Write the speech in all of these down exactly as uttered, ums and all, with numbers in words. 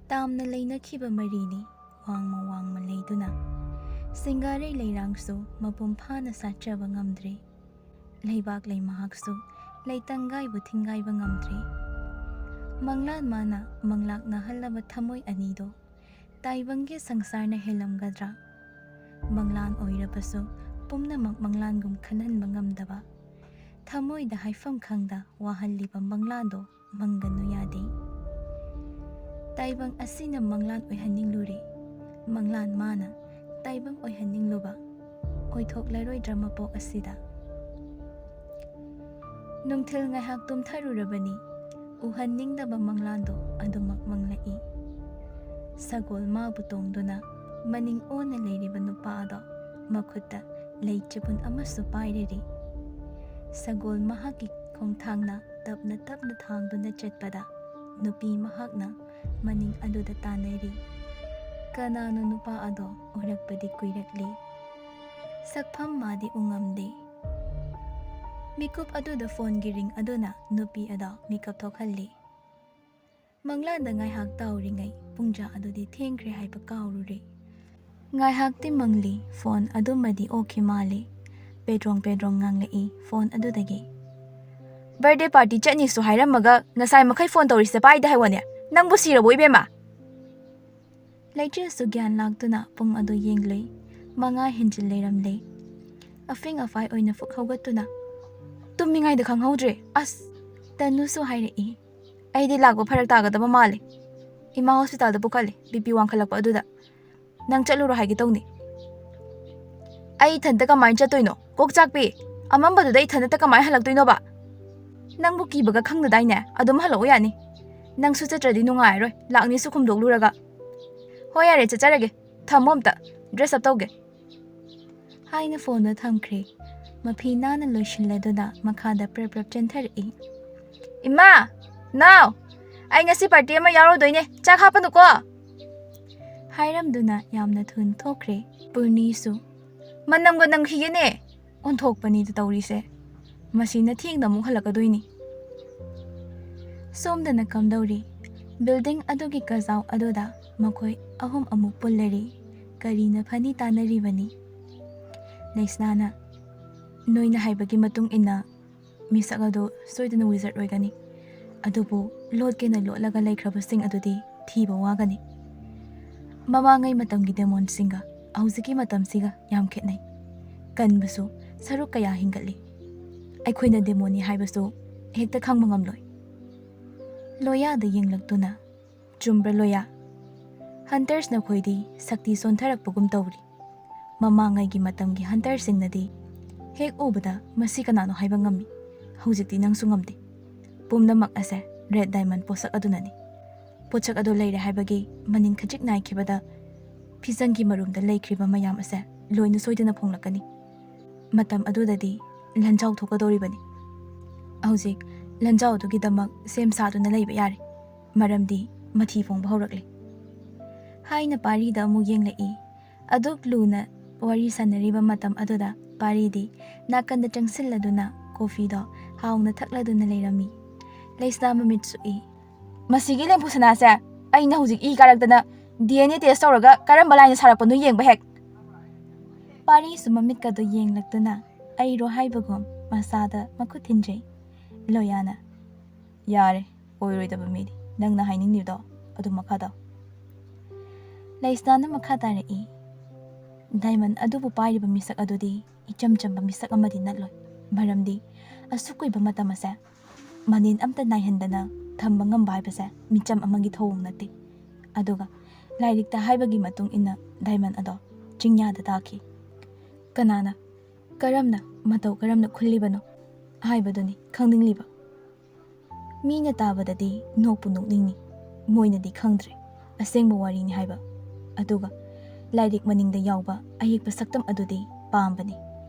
ꯇꯥꯝꯅ ꯂꯩꯅꯈꯤꯕ ꯃꯔꯤꯅꯤ ꯋꯥꯡꯃ ꯋꯥꯡꯃ ꯂꯩꯗꯨꯅ꯫ ꯁꯤꯡꯒꯥꯔꯩ ꯂꯩꯔꯥꯡꯁꯨ ꯃꯄꯨꯡ ꯐꯥꯅ ꯁꯥꯠꯆꯕ ꯉꯝꯗ꯭ꯔꯦ꯫ ꯂꯩꯕꯥꯛ ꯂꯩꯃꯍꯥꯛꯁꯨ ꯂꯩꯇꯪꯒꯥꯏꯕꯨ ꯊꯤꯡꯒꯥꯏꯕ ꯉꯝꯗ꯭ꯔꯦ꯫ ꯃꯪꯂꯥꯟ ꯃꯥꯅ ꯃꯪꯂꯥꯛꯅꯍꯜꯂꯕ ꯊꯃꯣꯏ ꯑꯅꯤꯗꯣ ꯇꯥꯏꯕꯪꯒꯤ ꯁꯪꯁꯥꯔꯅ ꯍꯦꯜꯂꯝꯒꯗ꯭ꯔꯥ? ꯃꯪꯂꯥꯟ ꯑꯣꯏꯔꯕꯁꯨ ꯄꯨꯝꯅꯃꯛ ꯃꯪꯂꯥꯟꯒꯨꯝ ꯈꯟꯍꯟꯕ ꯉꯝꯗꯕ, ꯊꯃꯣꯏꯗ ꯍꯥꯏꯐꯝ ꯈꯪꯗ ꯋꯥꯍꯜꯂꯤꯕ ꯃꯪꯂꯥꯟꯗꯣ ꯃꯪꯒꯅꯨ ꯌꯥꯗꯦ꯫ ꯇꯥꯏꯕꯪ ꯑꯁꯤꯅ ꯃꯪꯂꯥꯟ ꯑꯣꯏꯍꯟꯅꯤꯡꯂꯨꯔꯦ꯫ ꯃꯪꯂꯥꯟ ꯃꯥꯅ ꯇꯥꯏꯕꯪ ꯑꯣꯏꯍꯟꯅꯤꯡꯂꯨꯕ ꯑꯣꯏꯊꯣꯛꯂꯔꯣꯏꯗ꯭ꯔꯥ ꯃꯄꯣꯛ ꯑꯁꯤꯗ? ꯅꯨꯡꯊꯤꯜ ꯉꯥꯏꯍꯥꯛ ꯇꯨꯝꯊꯔꯨꯔꯕꯅꯤ꯫ ꯎꯍꯟꯅꯤꯡꯗꯕ ꯃꯪꯂꯥꯟꯗꯣ ꯑꯗꯨꯃꯛ ꯃꯪꯂꯛꯏ꯫ ꯁꯒꯣꯜ ꯃꯥꯕꯨ ꯇꯣꯡꯗꯨꯅ ꯃꯅꯤꯡ ꯑꯣꯟꯅ ꯂꯩꯔꯤꯕ ꯅꯨꯄꯥ ꯑꯗꯣ ꯃꯈꯨꯠꯇ ꯂꯩ ꯆꯕꯨꯟ ꯑꯃꯁꯨ ꯄꯥꯏꯔꯔꯤ꯫ ꯁꯒꯣꯜ ꯃꯍꯥꯛꯀꯤ ꯈꯣꯡꯊꯥꯡꯅ ꯇꯞꯅ ꯇꯞꯅ ꯊꯥꯡꯗꯨꯅ ꯆꯠꯄꯗ ꯅꯨꯄꯤ ꯃꯍꯥꯛꯅ ꯃꯅꯤꯡ ꯑꯗꯨꯗ ꯇꯥꯟꯅꯔꯤ꯫ ꯀꯅꯥꯅꯣ ꯅꯨꯄꯥ ꯑꯗꯣ ꯎꯔꯛꯄꯗꯤ ꯀꯨꯏꯔꯛꯂꯦ꯫ ꯁꯛꯐꯝ ꯃꯥꯗꯤ ꯎꯉꯝꯗꯦ꯫ ꯃꯤꯀꯨꯞ ꯑꯗꯨꯗ ꯐꯣꯟꯒꯤ ꯔꯤꯡ ꯑꯗꯨꯅ ꯅꯨꯄꯤ ꯑꯗꯣ ꯃꯤꯀꯞ ꯊꯣꯛꯍꯜꯂꯤ꯫ ꯃꯪꯂꯥꯟꯗ ꯉꯥꯏꯍꯥꯛ ꯇꯥꯎꯔꯤꯉꯩ ꯄꯨꯡꯖꯥ ꯑꯗꯨꯗꯤ ꯊꯦꯡꯈ꯭ꯔꯦ ꯍꯥꯏꯕ ꯀꯥꯎꯔꯨꯔꯦ꯫ ꯉꯥꯏꯍꯥꯛꯇꯤ ꯃꯪꯂꯤ, ꯐꯣꯟ ꯑꯗꯨꯃꯗꯤ ꯑꯣꯛꯈꯤ ꯃꯥꯜꯂꯤ꯫ ꯄꯦꯗ꯭ꯔꯣꯡ ꯄꯦꯗ꯭ꯔꯣꯡ ꯉꯥꯡꯂꯛꯏ ꯐꯣꯟ ꯑꯗꯨꯗꯒꯤ꯫ "ꯕꯔꯗꯦ ꯄꯥꯔꯇꯤ ꯆꯠꯅꯤꯁꯨ ꯍꯥꯏꯔꯝꯃꯒ ꯉꯁꯥꯏ ꯃꯈꯩ ꯐꯣꯟ ꯇꯧꯔꯤꯁꯦ ꯄꯥꯏꯗꯦ ꯍꯥꯏꯋꯣꯅꯦ? ꯅꯪꯕꯨ ꯁꯤꯔꯕꯣ ꯏꯕꯦꯝꯃ?" ꯂꯩꯆꯤꯜꯁꯨ ꯒ꯭ꯌꯥꯟ ꯂꯥꯛꯇꯨꯅ ꯄꯨꯡ ꯑꯗꯨ ꯌꯦꯡꯂꯨꯏ꯫ ꯃꯉꯥ ꯍꯦꯟꯖꯤꯜ ꯂꯩꯔꯝꯂꯦ꯫ ꯑꯐꯤꯡ ꯑꯐꯥꯏ ꯑꯣꯏꯅ ꯐꯨꯛ ꯍꯧꯒꯠꯇꯨꯅ, "ꯇꯨꯝꯃꯤꯉꯩꯗ ꯈꯪꯍꯧꯗ꯭ꯔꯦ꯫ ꯑꯁ!" ꯇꯅꯨꯁꯨ ꯍꯥꯏꯔꯛꯏ꯫ "ꯑꯩꯗꯤ ꯂꯥꯛꯄ ꯐꯔꯛ ꯇꯥꯒꯗꯕ ꯃꯥꯜꯂꯦ꯫ ꯏꯃꯥ ꯍꯣꯁꯄꯤꯇꯥꯜꯗ ꯄꯨꯈꯠꯂꯦ, ꯕꯤ ꯄꯤ ꯋꯥꯡꯈꯠꯂꯛꯄ ꯑꯗꯨꯗ꯫ ꯅꯪ ꯆꯠꯂꯨꯔꯣ ꯍꯥꯏꯒꯦ ꯇꯧꯅꯤ꯫ ꯑꯩ ꯏꯊꯟꯇ ꯀꯃꯥꯏꯅ ꯆꯠꯇꯣꯏꯅꯣ? ꯀꯣꯛ ꯆꯥꯛꯄꯤ, ꯑꯃꯝꯕꯗꯨꯗ ꯏꯊꯟꯇ ꯀꯃꯥꯏꯅ ꯍꯜꯂꯛꯇꯣꯏꯅꯣꯕ? ꯅꯪꯕꯨ ꯀꯤꯕꯒ ꯈꯪꯗꯗꯥꯏꯅꯦ? ꯑꯗꯨꯝ ꯍꯜꯂꯛꯑꯣ ꯌꯥꯅꯤ꯫ ꯅꯪꯁꯨ ꯆꯠꯇ꯭ꯔꯗꯤ ꯅꯨꯡꯉꯥꯏꯔꯔꯣꯏ, ꯂꯥꯛꯅꯤꯁꯨ ꯈꯨꯝꯗꯣꯛꯂꯨꯔꯒ꯫ ꯍꯣꯏ ꯌꯥꯔꯦ, ꯆꯠꯆꯔꯒꯦ꯫ ꯊꯝꯃꯣ ꯑꯝꯇ, ꯗ꯭ꯔꯦꯁ ꯑꯞ ꯇꯧꯒꯦ," ꯍꯥꯏꯅ ꯐꯣꯟꯗꯣ ꯊꯝꯈ꯭ꯔꯦ꯫ ꯃꯐꯤ ꯅꯥꯟꯅ ꯂꯣꯏꯁꯤꯜꯂꯗꯨꯅ ꯃꯈꯥꯗ ꯄ꯭ꯔꯞ ꯄ꯭ꯔꯞ ꯆꯦꯟꯊꯔꯛꯏ꯫ "ꯏꯃꯥ! ꯅꯥꯎ! ꯑꯩ ꯉꯁꯤ ꯄꯥꯔꯇꯤ ꯑꯃ ꯌꯥꯎꯔꯨꯗꯣꯏꯅꯦ, ꯆꯥꯛ ꯍꯥꯞꯄꯅꯨꯀꯣ!" ꯍꯥꯏꯔꯝꯗꯨꯅ ꯌꯥꯝꯅ ꯊꯨꯅ ꯊꯣꯛꯈ꯭ꯔꯦ꯫ ꯄꯨꯔꯅꯤꯁꯨ, "ꯃꯅꯝꯒ ꯅꯝꯈꯤꯒꯦꯅꯦ!" ꯑꯣꯟꯊꯣꯛꯄꯅꯤꯗ ꯇꯧꯔꯤꯁꯦ꯫ ꯃꯁꯤꯅ ꯊꯦꯡꯅ ꯑꯃꯨꯛ ꯍꯜꯂꯛꯀꯗꯣꯏꯅꯤ꯫ ꯁꯣꯝꯗꯅ ꯀꯝꯗꯧꯔꯤ? ꯕꯤꯜꯗꯤꯡ ꯑꯗꯨꯒꯤ ꯀꯖꯥꯎ ꯑꯗꯨꯗ ꯃꯈꯣꯏ ꯑꯍꯨꯝ ꯑꯃꯨꯛ ꯄꯨꯜꯂꯔꯤ꯫ ꯀꯔꯤꯅ ꯐꯅꯤ ꯇꯥꯟꯅꯔꯤꯕꯅꯤ꯫ ꯂꯩꯁꯅꯥꯅ, "ꯅꯣꯏꯅ ꯍꯥꯏꯕꯒꯤ ꯃꯇꯨꯡ ꯏꯟꯅ ꯃꯤꯁꯛ ꯑꯗꯨ ꯁꯣꯏꯗꯅ ꯋꯤꯖꯥꯔꯗ ꯑꯣꯏꯒꯅꯤ꯫ ꯑꯗꯨꯕꯨ ꯂꯣꯠꯀꯦꯅ ꯂꯣꯠꯂꯒ ꯂꯩꯈ꯭ꯔꯕꯁꯤꯡ ꯑꯗꯨꯗꯤ ꯊꯤꯕ ꯋꯥꯒꯅꯤ꯫ ꯃꯃꯥꯡꯉꯩ ꯃꯇꯝꯒꯤ ꯗꯦꯃꯣꯟꯁꯤꯡꯒ ꯍꯧꯖꯤꯛꯀꯤ ꯃꯇꯝꯁꯤꯒ ꯌꯥꯝ ꯈꯦꯠꯅꯩ꯫ ꯀꯟꯕꯁꯨ ꯁꯔꯨꯛ ꯀꯌꯥ ꯍꯦꯟꯒꯠꯂꯤ꯫ ꯑꯩꯈꯣꯏꯅ ꯗꯦꯃꯣꯟꯅꯤ ꯍꯥꯏꯕꯁꯨ ꯍꯦꯛꯇ ꯈꯪꯕ ꯉꯝꯂꯣꯏ꯫" ꯂꯣꯌꯥꯗ ꯌꯦꯡꯂꯛꯇꯨꯅ, "ꯆꯨꯝꯕ꯭ꯔꯥ ꯂꯣꯌꯥ? ꯍꯟꯇꯔꯁ ꯅꯈꯣꯏꯗꯤ ꯁꯛꯇꯤ ꯁꯣꯟꯊꯔꯛꯄꯒꯨꯝ ꯇꯧꯔꯤ꯫ ꯃꯃꯥꯡꯉꯩꯒꯤ ꯃꯇꯝꯒꯤ ꯍꯟꯇꯔꯁꯤꯡꯅꯗꯤ ꯍꯦꯛ ꯎꯕꯗ ꯃꯁꯤ ꯀꯅꯥꯅꯣ ꯍꯥꯏꯕ ꯉꯝꯃꯤ꯫ ꯍꯧꯖꯤꯛꯇꯤ ꯅꯪꯁꯨ ꯉꯝꯗꯦ꯫ ꯄꯨꯝꯅꯃꯛ ꯑꯁꯦ ꯔꯦꯗ ꯗꯥꯏꯃꯟ ꯄꯣꯠꯁꯛ ꯑꯗꯨꯅꯅꯤ꯫ ꯄꯣꯠꯁꯛ ꯑꯗꯨ ꯂꯩꯔꯦ ꯍꯥꯏꯕꯒꯤ ꯃꯅꯤꯟ ꯈꯖꯤꯛ ꯅꯥꯏꯈꯤꯕꯗ ꯐꯤꯖꯪꯒꯤ ꯃꯔꯨꯝꯗ ꯂꯩꯈ꯭ꯔꯤꯕ ꯃꯌꯥꯝ ꯑꯁꯦ ꯂꯣꯏꯅ ꯁꯣꯏꯗꯅ ꯐꯣꯡꯂꯛꯀꯅꯤ꯫ ꯃꯇꯝ ꯑꯗꯨꯗꯗꯤ ꯂꯟꯖꯥꯎ ꯊꯣꯛꯀꯗꯧꯔꯤꯕꯅꯤ꯫ ꯍꯧꯖꯤꯛ ꯂꯟꯖꯥꯎ ꯑꯗꯨꯒꯤꯗꯃꯛ ꯁꯦꯝ ꯁꯥꯗꯨꯅ ꯂꯩꯕ ꯌꯥꯔꯦ, ꯃꯔꯝꯗꯤ ꯃꯊꯤ ꯐꯣꯡꯕ ꯍꯧꯔꯛꯂꯦ꯫" ꯍꯥꯏꯅ ꯄꯥꯔꯤꯗ ꯑꯃꯨꯛ ꯌꯦꯡꯂꯛꯏ꯫ ꯑꯗꯨꯛ ꯂꯨꯅ ꯋꯥꯔꯤ ꯁꯥꯟꯅꯔꯤꯕ ꯃꯇꯝ ꯑꯗꯨꯗ ꯄꯥꯔꯤꯗꯤ ꯅꯥꯀꯟꯗ ꯆꯪꯁꯤꯜꯂꯗꯨꯅ ꯀꯣꯐꯤꯗꯣ ꯍꯥꯎꯅ ꯊꯛꯂꯗꯨꯅ ꯂꯩꯔꯝꯃꯤ꯫ ꯂꯩꯁꯅꯥ ꯃꯃꯤꯠ ꯁꯨꯛꯏ꯫ "ꯃꯁꯤꯒꯤ ꯂꯦꯝꯐꯨ ꯁꯅꯥꯁꯦ ꯑꯩꯅ ꯍꯧꯖꯤꯛ E ꯀꯥꯔꯛꯇꯅ D N A test ꯇꯧꯔꯒ ꯀꯔꯝꯕ ꯂꯥꯏꯅ ꯁꯥꯔꯛꯄꯅꯣ ꯌꯦꯡꯕ ꯍꯦꯛ꯫" ꯄꯥꯔꯤꯁꯨ ꯃꯃꯤꯠꯀꯗꯣ ꯌꯦꯡꯂꯛꯇꯨꯅ ꯑꯩꯔꯣ ꯍꯥꯏꯕꯒꯨꯝ ꯃꯁꯥꯗ ꯃꯈꯨꯠ ꯊꯤꯟꯖꯩ꯫ ꯂꯣꯌꯥꯅ, "ꯌꯥꯔꯦ, ꯑꯣꯏꯔꯣꯏꯗꯕ ꯃꯤꯗꯤ꯫ ꯅꯪꯅ ꯍꯥꯏꯅꯤꯡꯂꯤꯕꯗꯣ ꯑꯗꯨ ꯃꯈꯥ ꯇꯥꯎ꯫" ꯂꯩꯁꯅꯥꯅ ꯃꯈꯥ ꯇꯥꯔꯛꯏ, "ꯗꯥꯏꯃꯟ ꯑꯗꯨꯕꯨ ꯄꯥꯏꯔꯤꯕ ꯃꯤꯁꯛ ꯑꯗꯨꯗꯤ ꯏꯆꯝ ꯆꯝꯕ ꯃꯤꯁꯛ ꯑꯃꯗꯤ ꯅꯠꯂꯣꯏ꯫ ꯃꯔꯝꯗꯤ ꯑꯁꯨꯛ ꯀꯨꯏꯕ ꯃꯇꯝ ꯑꯁꯦ ꯃꯅꯤꯟ ꯑꯝꯇ ꯅꯥꯏꯍꯟꯗꯅ ꯊꯝꯕ ꯉꯝꯕ ꯍꯥꯏꯕꯁꯦ ꯃꯤꯆꯝ ꯑꯃꯒꯤ ꯊꯧꯑꯣꯡ ꯅꯠꯇꯦ꯫ ꯑꯗꯨꯒ ꯂꯥꯏꯔꯤꯛꯇ ꯍꯥꯏꯕꯒꯤ ꯃꯇꯨꯡ ꯏꯟꯅ ꯗꯥꯏꯃꯟ ꯑꯗꯣ ꯆꯤꯡꯌꯥꯗ ꯇꯥꯈꯤ꯫" ꯀꯅꯥꯅ, ꯀꯔꯝꯅ, ꯃꯇꯧ ꯀꯔꯝꯅ ꯈꯨꯜꯂꯤꯕꯅꯣ ꯍꯥꯏꯕꯗꯨꯅꯤ ꯈꯪꯅꯤꯡꯂꯤꯕ꯫ ꯃꯤꯅ ꯇꯥꯕꯗꯗꯤ ꯅꯣꯛꯄꯨ ꯅꯣꯛꯅꯤꯡꯉꯤ, ꯃꯣꯏꯅꯗꯤ ꯈꯪꯗ꯭ꯔꯦ ꯑꯁꯦꯡꯕ ꯋꯥꯔꯤꯅꯤ ꯍꯥꯏꯕ꯫ ꯑꯗꯨꯒ ꯂꯥꯏꯔꯤꯛ ꯃꯅꯤꯡꯗ ꯌꯥꯎꯕ ꯑꯌꯦꯛꯄ ꯁꯛꯇꯝ ꯑꯗꯨꯗꯤ ꯄꯥꯝꯕꯅꯤ,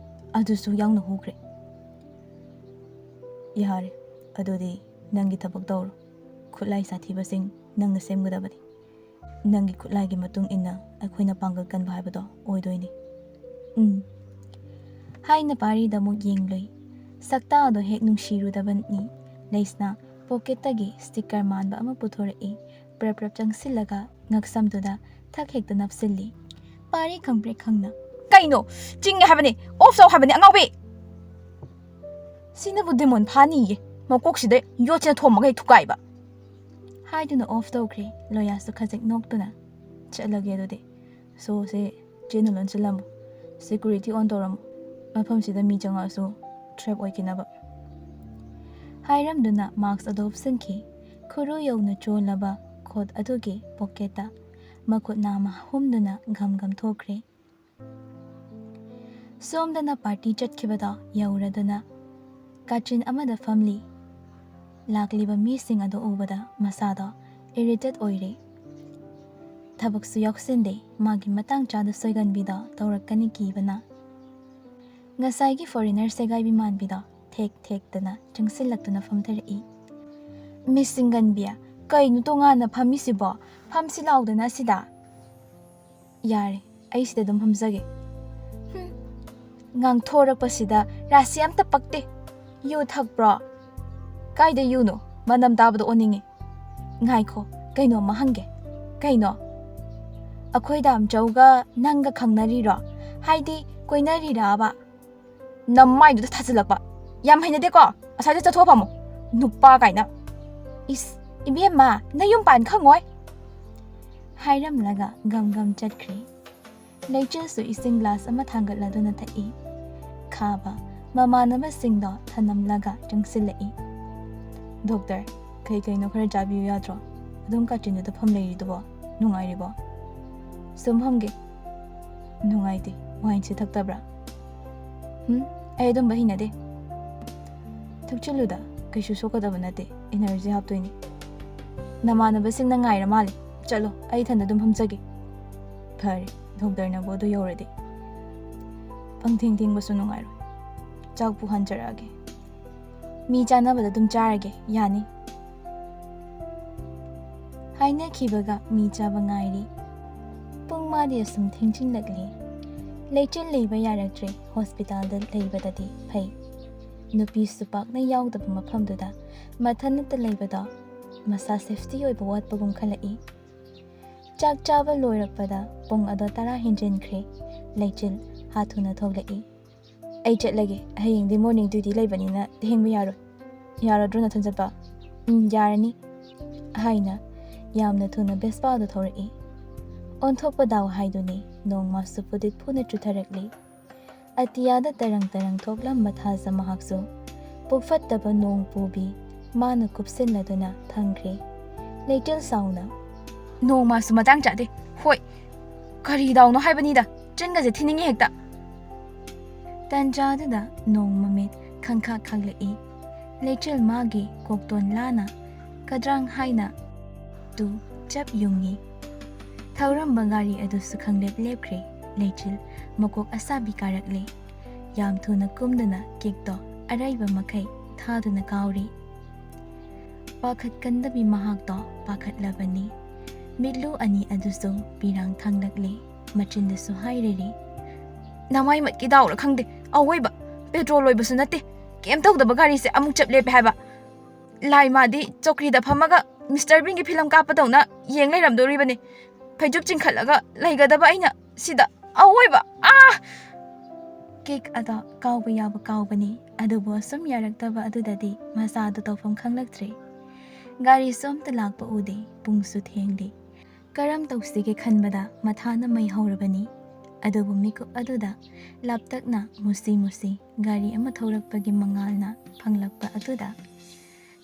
ꯑꯗꯨꯁꯨ ꯌꯥꯎꯅ ꯍꯨꯈ꯭ꯔꯦ꯫ "ꯌꯥꯔꯦ, ꯑꯗꯨꯗꯤ ꯅꯪꯒꯤ ꯊꯕꯛ ꯇꯧꯔꯣ꯫ ꯈꯨꯠꯂꯥꯏ ꯁꯥꯊꯤꯕꯁꯤꯡ ꯅꯪꯅ ꯁꯦꯝꯒꯗꯕꯅꯤ꯫ ꯅꯪꯒꯤ ꯈꯨꯠꯂꯥꯏꯒꯤ ꯃꯇꯨꯡ ꯏꯟꯅ ꯑꯩꯈꯣꯏꯅ ꯄꯥꯡꯒꯜ ꯀꯟꯕ ꯍꯥꯏꯕꯗꯣ ꯑꯣꯏꯗꯣꯏꯅꯤ꯫" "ꯎꯝ꯫" ꯍꯥꯏꯅ ꯄꯥꯔꯤꯗ ꯑꯃꯨꯛ ꯌꯦꯡꯂꯨꯏ꯫ ꯁꯛꯇꯥ ꯑꯗꯣ ꯍꯦꯛ ꯅꯨꯡꯁꯤꯔꯨꯗꯕꯅꯤ꯫ ꯂꯩꯁꯅꯥ ꯄꯣꯀꯦꯠꯇꯒꯤ ꯁ꯭ꯇꯤꯀꯔ ꯃꯥꯟꯕ ꯑꯃ ꯄꯨꯊꯣꯔꯛꯏ꯫ ꯄ꯭ꯔꯞ ꯄ꯭ꯔꯞ ꯆꯪꯁꯤꯜꯂꯒ ꯉꯛꯁꯝꯗꯨꯗ ꯊꯛ ꯍꯦꯛꯇ ꯅꯞꯁꯤꯜꯂꯤ꯫ ꯄꯥꯔꯤ ꯈꯪꯄ꯭ꯔꯦꯛ ꯈꯪꯅ, "ꯀꯩꯅꯣ? ꯆꯤꯡꯉꯦ ꯍꯥꯏꯕꯅꯤ! ꯑꯣꯐ ꯇꯧ ꯍꯥꯏꯕꯅꯤ, ꯑꯉꯥꯎꯕꯤ!" "ꯁꯤꯅꯕꯨ ꯗꯦꯃꯣꯟ ꯐꯥꯅꯤꯌꯦ꯫ ꯃꯀꯣꯛꯁꯤꯗ ꯌꯣꯠꯁꯤꯅ ꯊꯣꯝꯃꯒ ꯍꯦꯛ ꯊꯨꯒꯥꯏꯕ!" ꯍꯥꯏꯗꯨꯅ ꯑꯣꯐ ꯇꯧꯈ꯭ꯔꯦ꯫ ꯂꯣꯌꯥꯁꯁꯨ ꯈꯖꯤꯛ ꯅꯣꯛꯇꯨꯅ, "ꯆꯠꯂꯒꯦ ꯑꯗꯨꯗꯤ꯫ ꯁꯣꯁꯦ ꯆꯦꯟꯅ ꯂꯣꯟꯁꯤꯜꯂꯝꯃꯨ꯫ ꯁꯦꯀ꯭ꯌꯨꯔꯤꯇꯤ ꯑꯣꯟ ꯇꯧꯔꯝꯃꯨ꯫ ꯃꯐꯝꯁꯤꯗ ꯃꯤ ꯆꯪꯉꯛꯑꯁꯨ ꯇ꯭ꯔꯦꯞ ꯑꯣꯏꯈꯤꯅꯕ" ꯍꯥꯏꯔꯝꯗꯨꯅ ꯃꯥꯛꯁ ꯑꯗꯨ ꯎꯞꯁꯤꯟꯈꯤ꯫ ꯈꯨꯔꯨ ꯌꯧꯅ ꯆꯣꯜꯂꯕ ꯈꯨꯠ ꯑꯗꯨꯒꯤ ꯄꯣꯀꯦꯠꯇ ꯃꯈꯨꯠ ꯅꯥꯝꯃ ꯍꯨꯝꯗꯨꯅ ꯘꯝ ꯘꯝ ꯊꯣꯛꯈ꯭ꯔꯦ꯫ ꯁꯣꯝꯗꯅ ꯄꯥꯔꯇꯤ ꯆꯠꯈꯤꯕꯗꯣ ꯌꯧꯔꯗꯨꯅ ꯀꯥꯆꯤꯟ ꯑꯃꯗ ꯐꯝꯂꯤ꯫ ꯂꯥꯛꯂꯤꯕ ꯃꯤꯁꯤꯡ ꯑꯗꯨ ꯎꯕꯗ ꯃꯁꯥꯗꯣ ꯏꯔꯤꯇꯦꯠ ꯑꯣꯏꯔꯦ꯫ ꯊꯕꯛꯁꯨ ꯌꯥꯎꯁꯤꯟꯗꯦ, ꯃꯥꯒꯤ ꯃꯇꯥꯡ ꯆꯥꯗ ꯁꯣꯏꯒꯟꯕꯤꯗꯣ ꯇꯧꯔꯛꯀꯅꯤ ꯀꯤꯕꯅ꯫ ꯉꯁꯥꯏꯒꯤ ꯐꯣꯔꯦꯅꯔ ꯁꯦꯒꯥꯏꯕꯤ ꯃꯥꯟꯕꯤꯗꯣ ꯊꯦꯛ ꯊꯦꯛꯇꯅ ꯆꯪꯁꯤꯜꯂꯛꯇꯨꯅ ꯐꯝꯊꯔꯛꯏ꯫ "ꯃꯤꯁ ꯁꯤꯡꯒꯟꯕꯤ, ꯀꯩꯅꯣ ꯇꯣꯉꯥꯟꯅ ꯐꯝꯃꯤꯁꯤꯕꯣ? ꯐꯝꯁꯤ ꯂꯥꯎꯗꯅ ꯑꯁꯤꯗ!" "ꯌꯥꯔꯦ, ꯑꯩ ꯁꯤꯗ ꯑꯗꯨꯝ ꯐꯝꯖꯒꯦ꯫" "ꯍꯨꯝ, ꯉꯥꯡꯊꯣꯔꯛꯄꯁꯤꯗ ꯔꯥꯁꯤ ꯑꯝꯇ ꯄꯛꯇꯦ꯫ ꯌꯨ ꯊꯛꯄ꯭ꯔꯣ?" "ꯀꯥꯏꯗ ꯌꯨꯅꯣ? ꯃꯅꯝ ꯇꯥꯕꯗ ꯑꯣꯟꯅꯤꯡꯉꯤ꯫" "ꯉꯥꯏꯈꯣ, ꯀꯩꯅꯣꯝꯃ ꯍꯪꯒꯦ꯫" "ꯀꯩꯅꯣ?" "ꯑꯩꯈꯣꯏ ꯗꯥꯝꯆꯧꯒ ꯅꯪꯒ ꯈꯪꯅꯔꯤꯔꯣ? ꯍꯥꯏꯗꯤ ꯀꯣꯏꯅꯔꯤꯔꯕ?" "ꯅꯃꯥꯏꯗꯨꯗ ꯊꯥꯖꯤꯜꯂꯛꯄ! ꯌꯥꯝ ꯍꯩꯅꯗꯦꯀꯣ꯫ ꯑꯁ꯭ꯋꯥꯏꯗ ꯆꯠꯊꯣꯛꯑ ꯐꯝꯃꯣ꯫ ꯅꯨꯄꯥ ꯀꯥꯏꯅ!" "ꯏꯁ, ꯏꯕꯦꯝꯃ, ꯅꯌꯨꯝ ꯄꯥꯟ ꯈꯪꯉꯣꯏ!" ꯍꯥꯏꯔꯝꯂꯒ ꯒꯝ ꯒꯝ ꯆꯠꯈ꯭ꯔꯦ꯫ ꯂꯩꯆꯤꯜꯁꯨ ꯏꯁꯤꯡ ꯒ꯭ꯂꯥꯁ ꯑꯃ ꯊꯥꯡꯒꯠꯂꯗꯨꯅ ꯊꯛꯏ꯫ ꯈꯥꯕ ꯃꯃꯥꯟꯅꯕꯁꯤꯡꯗꯣ ꯊꯅꯝꯂꯒ ꯆꯪꯁꯤꯜꯂꯛꯏ꯫ "ꯗꯣꯛꯇꯔ, ꯀꯩ ꯀꯩꯅꯣ ꯈꯔ ꯆꯥꯕꯤꯌꯨ ꯌꯥꯗ꯭ꯔꯣ? ꯑꯗꯨꯝ ꯀꯥꯆꯤꯟꯗꯨꯗ ꯐꯝ ꯂꯩꯔꯤꯗꯨꯕꯣ? ꯅꯨꯡꯉꯥꯏꯔꯤꯕꯣ? ꯁꯨꯝ ꯐꯝꯒꯦ꯫" "ꯅꯨꯡꯉꯥꯏꯇꯦ, ꯋꯥꯏꯟꯁꯦ ꯊꯛꯇꯕ꯭ꯔꯥ?" "ꯍꯨꯝ, ꯑꯩ ꯑꯗꯨꯝꯕ ꯍꯩꯅꯗꯦ꯫" "ꯊꯛꯆꯤꯜꯂꯨꯗ, ꯀꯩꯁꯨ ꯁꯣꯛꯀꯗꯕ ꯅꯠꯇꯦ, ꯏꯅꯔꯖꯤ ꯍꯥꯞꯇꯣꯏꯅꯤ꯫" "ꯅꯃꯥꯟꯅꯕꯁꯤꯡꯅ ꯉꯥꯏꯔ ꯃꯥꯜꯂꯦ, ꯆꯠꯂꯣ, ꯑꯩ ꯏꯊꯟꯗ ꯑꯗꯨꯝ ꯐꯝꯖꯒꯦ꯫" "ꯐꯔꯦ, ꯗꯣꯛꯇꯔꯅꯕꯨ ꯑꯗꯨ ꯌꯧꯔꯗꯤ꯫ ꯄꯪꯊꯦꯡ ꯊꯦꯡꯕꯁꯨ ꯅꯨꯡꯉꯥꯏꯔꯣꯏ꯫ ꯆꯥꯛꯄꯨ ꯍꯟꯖꯔꯛꯑꯒꯦ꯫" "ꯃꯤ ꯆꯥꯅꯕꯗ ꯑꯗꯨꯝ ꯆꯥꯔꯒꯦ, ꯌꯥꯅꯤ꯫" ꯍꯥꯏꯅꯈꯤꯕꯒ ꯃꯤ ꯆꯥꯕ ꯉꯥꯏꯔꯤ꯫ ꯄꯨꯡ ꯃꯥꯗꯤ ꯑꯁꯨꯝ ꯊꯦꯡꯖꯤꯜꯂꯛꯂꯤ꯫ ꯂꯩꯆꯤꯜ ꯂꯩꯕ ꯌꯥꯔꯛꯇ꯭ꯔꯦ, ꯍꯣꯁꯄꯤꯇꯥꯜꯗ ꯂꯩꯕꯗꯗꯤ ꯐꯩ꯫ ꯅꯨꯄꯤꯁꯨ ꯄꯥꯛꯅ ꯌꯥꯎꯗꯕ ꯃꯐꯝꯗꯨꯗ ꯃꯊꯟꯇ ꯂꯩꯕꯗꯣ ꯃꯁꯥ ꯁꯦꯐꯇꯤ ꯑꯣꯏꯕ ꯋꯥꯠꯄꯒꯨꯝ ꯈꯜꯂꯛꯏ꯫ ꯆꯥꯛ ꯆꯥꯕ ꯂꯣꯏꯔꯛꯄꯗ ꯄꯨꯡ ꯑꯗꯣ ꯇꯔꯥ ꯍꯦꯟꯖꯤꯟꯈ꯭ꯔꯦ꯫ ꯂꯩꯆꯤꯜ ꯍꯥꯊꯨꯅ ꯊꯣꯛꯂꯛꯏ꯫ "ꯑꯩ ꯆꯠꯂꯒꯦ, ꯍꯌꯦꯡꯗꯤ ꯃꯣꯔꯅꯤꯡ ꯗ꯭ꯌꯨꯇꯤ ꯂꯩꯕꯅꯤꯅ ꯊꯦꯡꯕ ꯌꯥꯔꯣꯏ꯫ ꯌꯥꯔꯗ꯭ꯔꯣ ꯅꯊꯟ ꯆꯠꯄ?" "ꯎꯝ, ꯌꯥꯔꯅꯤ," ꯍꯥꯏꯅ ꯌꯥꯝꯅ ꯊꯨꯅ ꯕꯦꯁꯄꯥꯗꯣ ꯊꯧꯔꯛꯏ꯫ ꯑꯣꯟꯊꯣꯛꯄ ꯗꯥꯎ ꯍꯥꯏꯗꯨꯅꯤ, ꯅꯣꯡꯃꯁꯨ ꯐꯨꯗꯤꯠ ꯐꯨꯅ ꯆꯨꯊꯔꯛꯂꯤ꯫ ꯑꯇꯤꯌꯥꯗ ꯇꯔꯪ ꯇꯔꯪ ꯊꯣꯛꯂꯝꯕ ꯊꯥꯖ ꯃꯍꯥꯛꯁꯨ ꯄꯨꯛꯐꯠꯇꯕ ꯅꯣꯡ ꯄꯨꯕꯤ ꯃꯥꯅ ꯀꯨꯞꯁꯤꯜꯂꯗꯨꯅ ꯊꯝꯈ꯭ꯔꯦ꯫ ꯂꯩꯆꯤꯜ ꯁꯥꯎꯅ, "ꯅꯣꯡꯃꯁꯨ ꯃꯇꯥꯡ ꯆꯥꯗꯦ꯫ ꯍꯣꯏ, ꯀꯔꯤ ꯗꯥꯎꯅꯣ ꯍꯥꯏꯕꯅꯤꯗ, ꯆꯤꯟꯒꯁꯦ ꯊꯤꯅꯤꯡꯉꯤ ꯍꯦꯛꯇ!" ꯇꯟꯖꯥꯗꯨꯗ ꯅꯣꯡ ꯃꯃꯤꯠ ꯈꯪꯈꯥꯛ ꯈꯥꯛꯂꯛꯏ꯫ ꯂꯩꯆꯤꯜ ꯃꯥꯒꯤ ꯀꯣꯛꯇꯣꯟ ꯂꯥꯅ ꯀꯗ꯭ꯔꯥꯡ ꯍꯥꯏꯅ ꯇꯨ ꯆꯞ ꯌꯨꯡꯉꯤ꯫ ꯊꯧꯔꯝꯕ ꯒꯥꯔꯤ ꯑꯗꯨꯁꯨ ꯈꯪꯂꯦꯞ ꯂꯦꯞꯈ꯭ꯔꯦ꯫ ꯂꯩꯆꯤꯜ ꯃꯀꯣꯛ ꯑꯁꯥꯕꯤ ꯀꯥꯔꯛꯂꯦ꯫ ꯌꯥꯝ ꯊꯨꯅ ꯀꯨꯝꯗꯨꯅ ꯀꯤꯛꯇꯣ ꯑꯔꯩꯕ ꯃꯈꯩ ꯊꯥꯗꯨꯅ ꯀꯥꯎꯔꯤ꯫ ꯄꯥꯈꯠꯀꯟꯗꯕꯤ ꯃꯍꯥꯛꯇꯣ ꯄꯥꯈꯠꯂꯕꯅꯤ꯫ ꯃꯤꯠꯂꯨ ꯑꯅꯤ ꯑꯗꯨꯁꯨ ꯄꯤꯔꯥꯡ ꯊꯥꯡꯂꯛꯂꯦ꯫ ꯃꯆꯤꯟꯗꯁꯨ ꯍꯥꯏꯔꯔꯤ, "ꯅꯃꯥꯏꯃꯠꯀꯤ ꯗꯥꯎꯔ ꯈꯪꯗꯦ, ꯑꯋꯣꯏꯕ ꯄꯦꯇ꯭ꯔꯣꯜ ꯂꯣꯏꯕꯁꯨ ꯅꯠꯇꯦ, ꯀꯩꯝ ꯇꯧꯗꯕ ꯒꯥꯔꯤꯁꯦ ꯑꯃꯨꯛ ꯆꯞ ꯂꯦꯞꯄꯦ ꯍꯥꯏꯕ꯫ ꯂꯥꯏ ꯃꯥꯗꯤ ꯆꯧꯀ꯭ꯔꯤꯗ ꯐꯝꯃꯒ ꯃꯤꯁꯇꯔ ꯕꯤꯟꯒꯤ ꯐꯤꯂꯝ ꯀꯥꯞꯄꯗꯧꯅ ꯌꯦꯡ ꯂꯩꯔꯝꯗꯣꯔꯤꯕꯅꯤ꯫ ꯐꯩꯖꯨꯞ ꯆꯤꯡꯈꯠꯂꯒ ꯂꯩꯒꯗꯕ ꯑꯩꯅ ꯁꯤꯗ ꯑꯋꯣꯏꯕ, ꯑꯥ!" ꯀꯤꯛ ꯑꯗꯣ ꯀꯥꯎꯕ ꯌꯥꯕ ꯀꯥꯎꯕꯅꯤ, ꯑꯗꯨꯕꯨ ꯑꯁꯨꯝ ꯌꯥꯔꯛꯇꯕ ꯑꯗꯨꯗꯗꯤ ꯃꯁꯥꯗꯣ ꯇꯧꯐꯝ ꯈꯪꯂꯛꯇ꯭ꯔꯦ꯫ ꯒꯥꯔꯤꯁꯨ ꯑꯝꯇ ꯂꯥꯛꯄ ꯎꯗꯦ, ꯄꯨꯡꯁꯨ ꯊꯦꯡꯂꯦ꯫ ꯀꯔꯝ ꯇꯧꯁꯤꯒꯦ ꯈꯟꯕꯗ ꯃꯊꯥꯅ ꯃꯩ ꯍꯧꯔꯕꯅꯤ꯫ ꯑꯗꯨꯕꯨ ꯃꯤꯀꯨꯞ ꯑꯗꯨꯗ ꯂꯥꯞꯇꯛꯅ ꯃꯨꯁꯤ ꯃꯨꯁꯤ ꯒꯥꯔꯤ ꯑꯃ ꯊꯧꯔꯛꯄꯒꯤ ꯃꯉꯥꯜꯅ ꯐꯪꯂꯛꯄ ꯑꯗꯨꯗ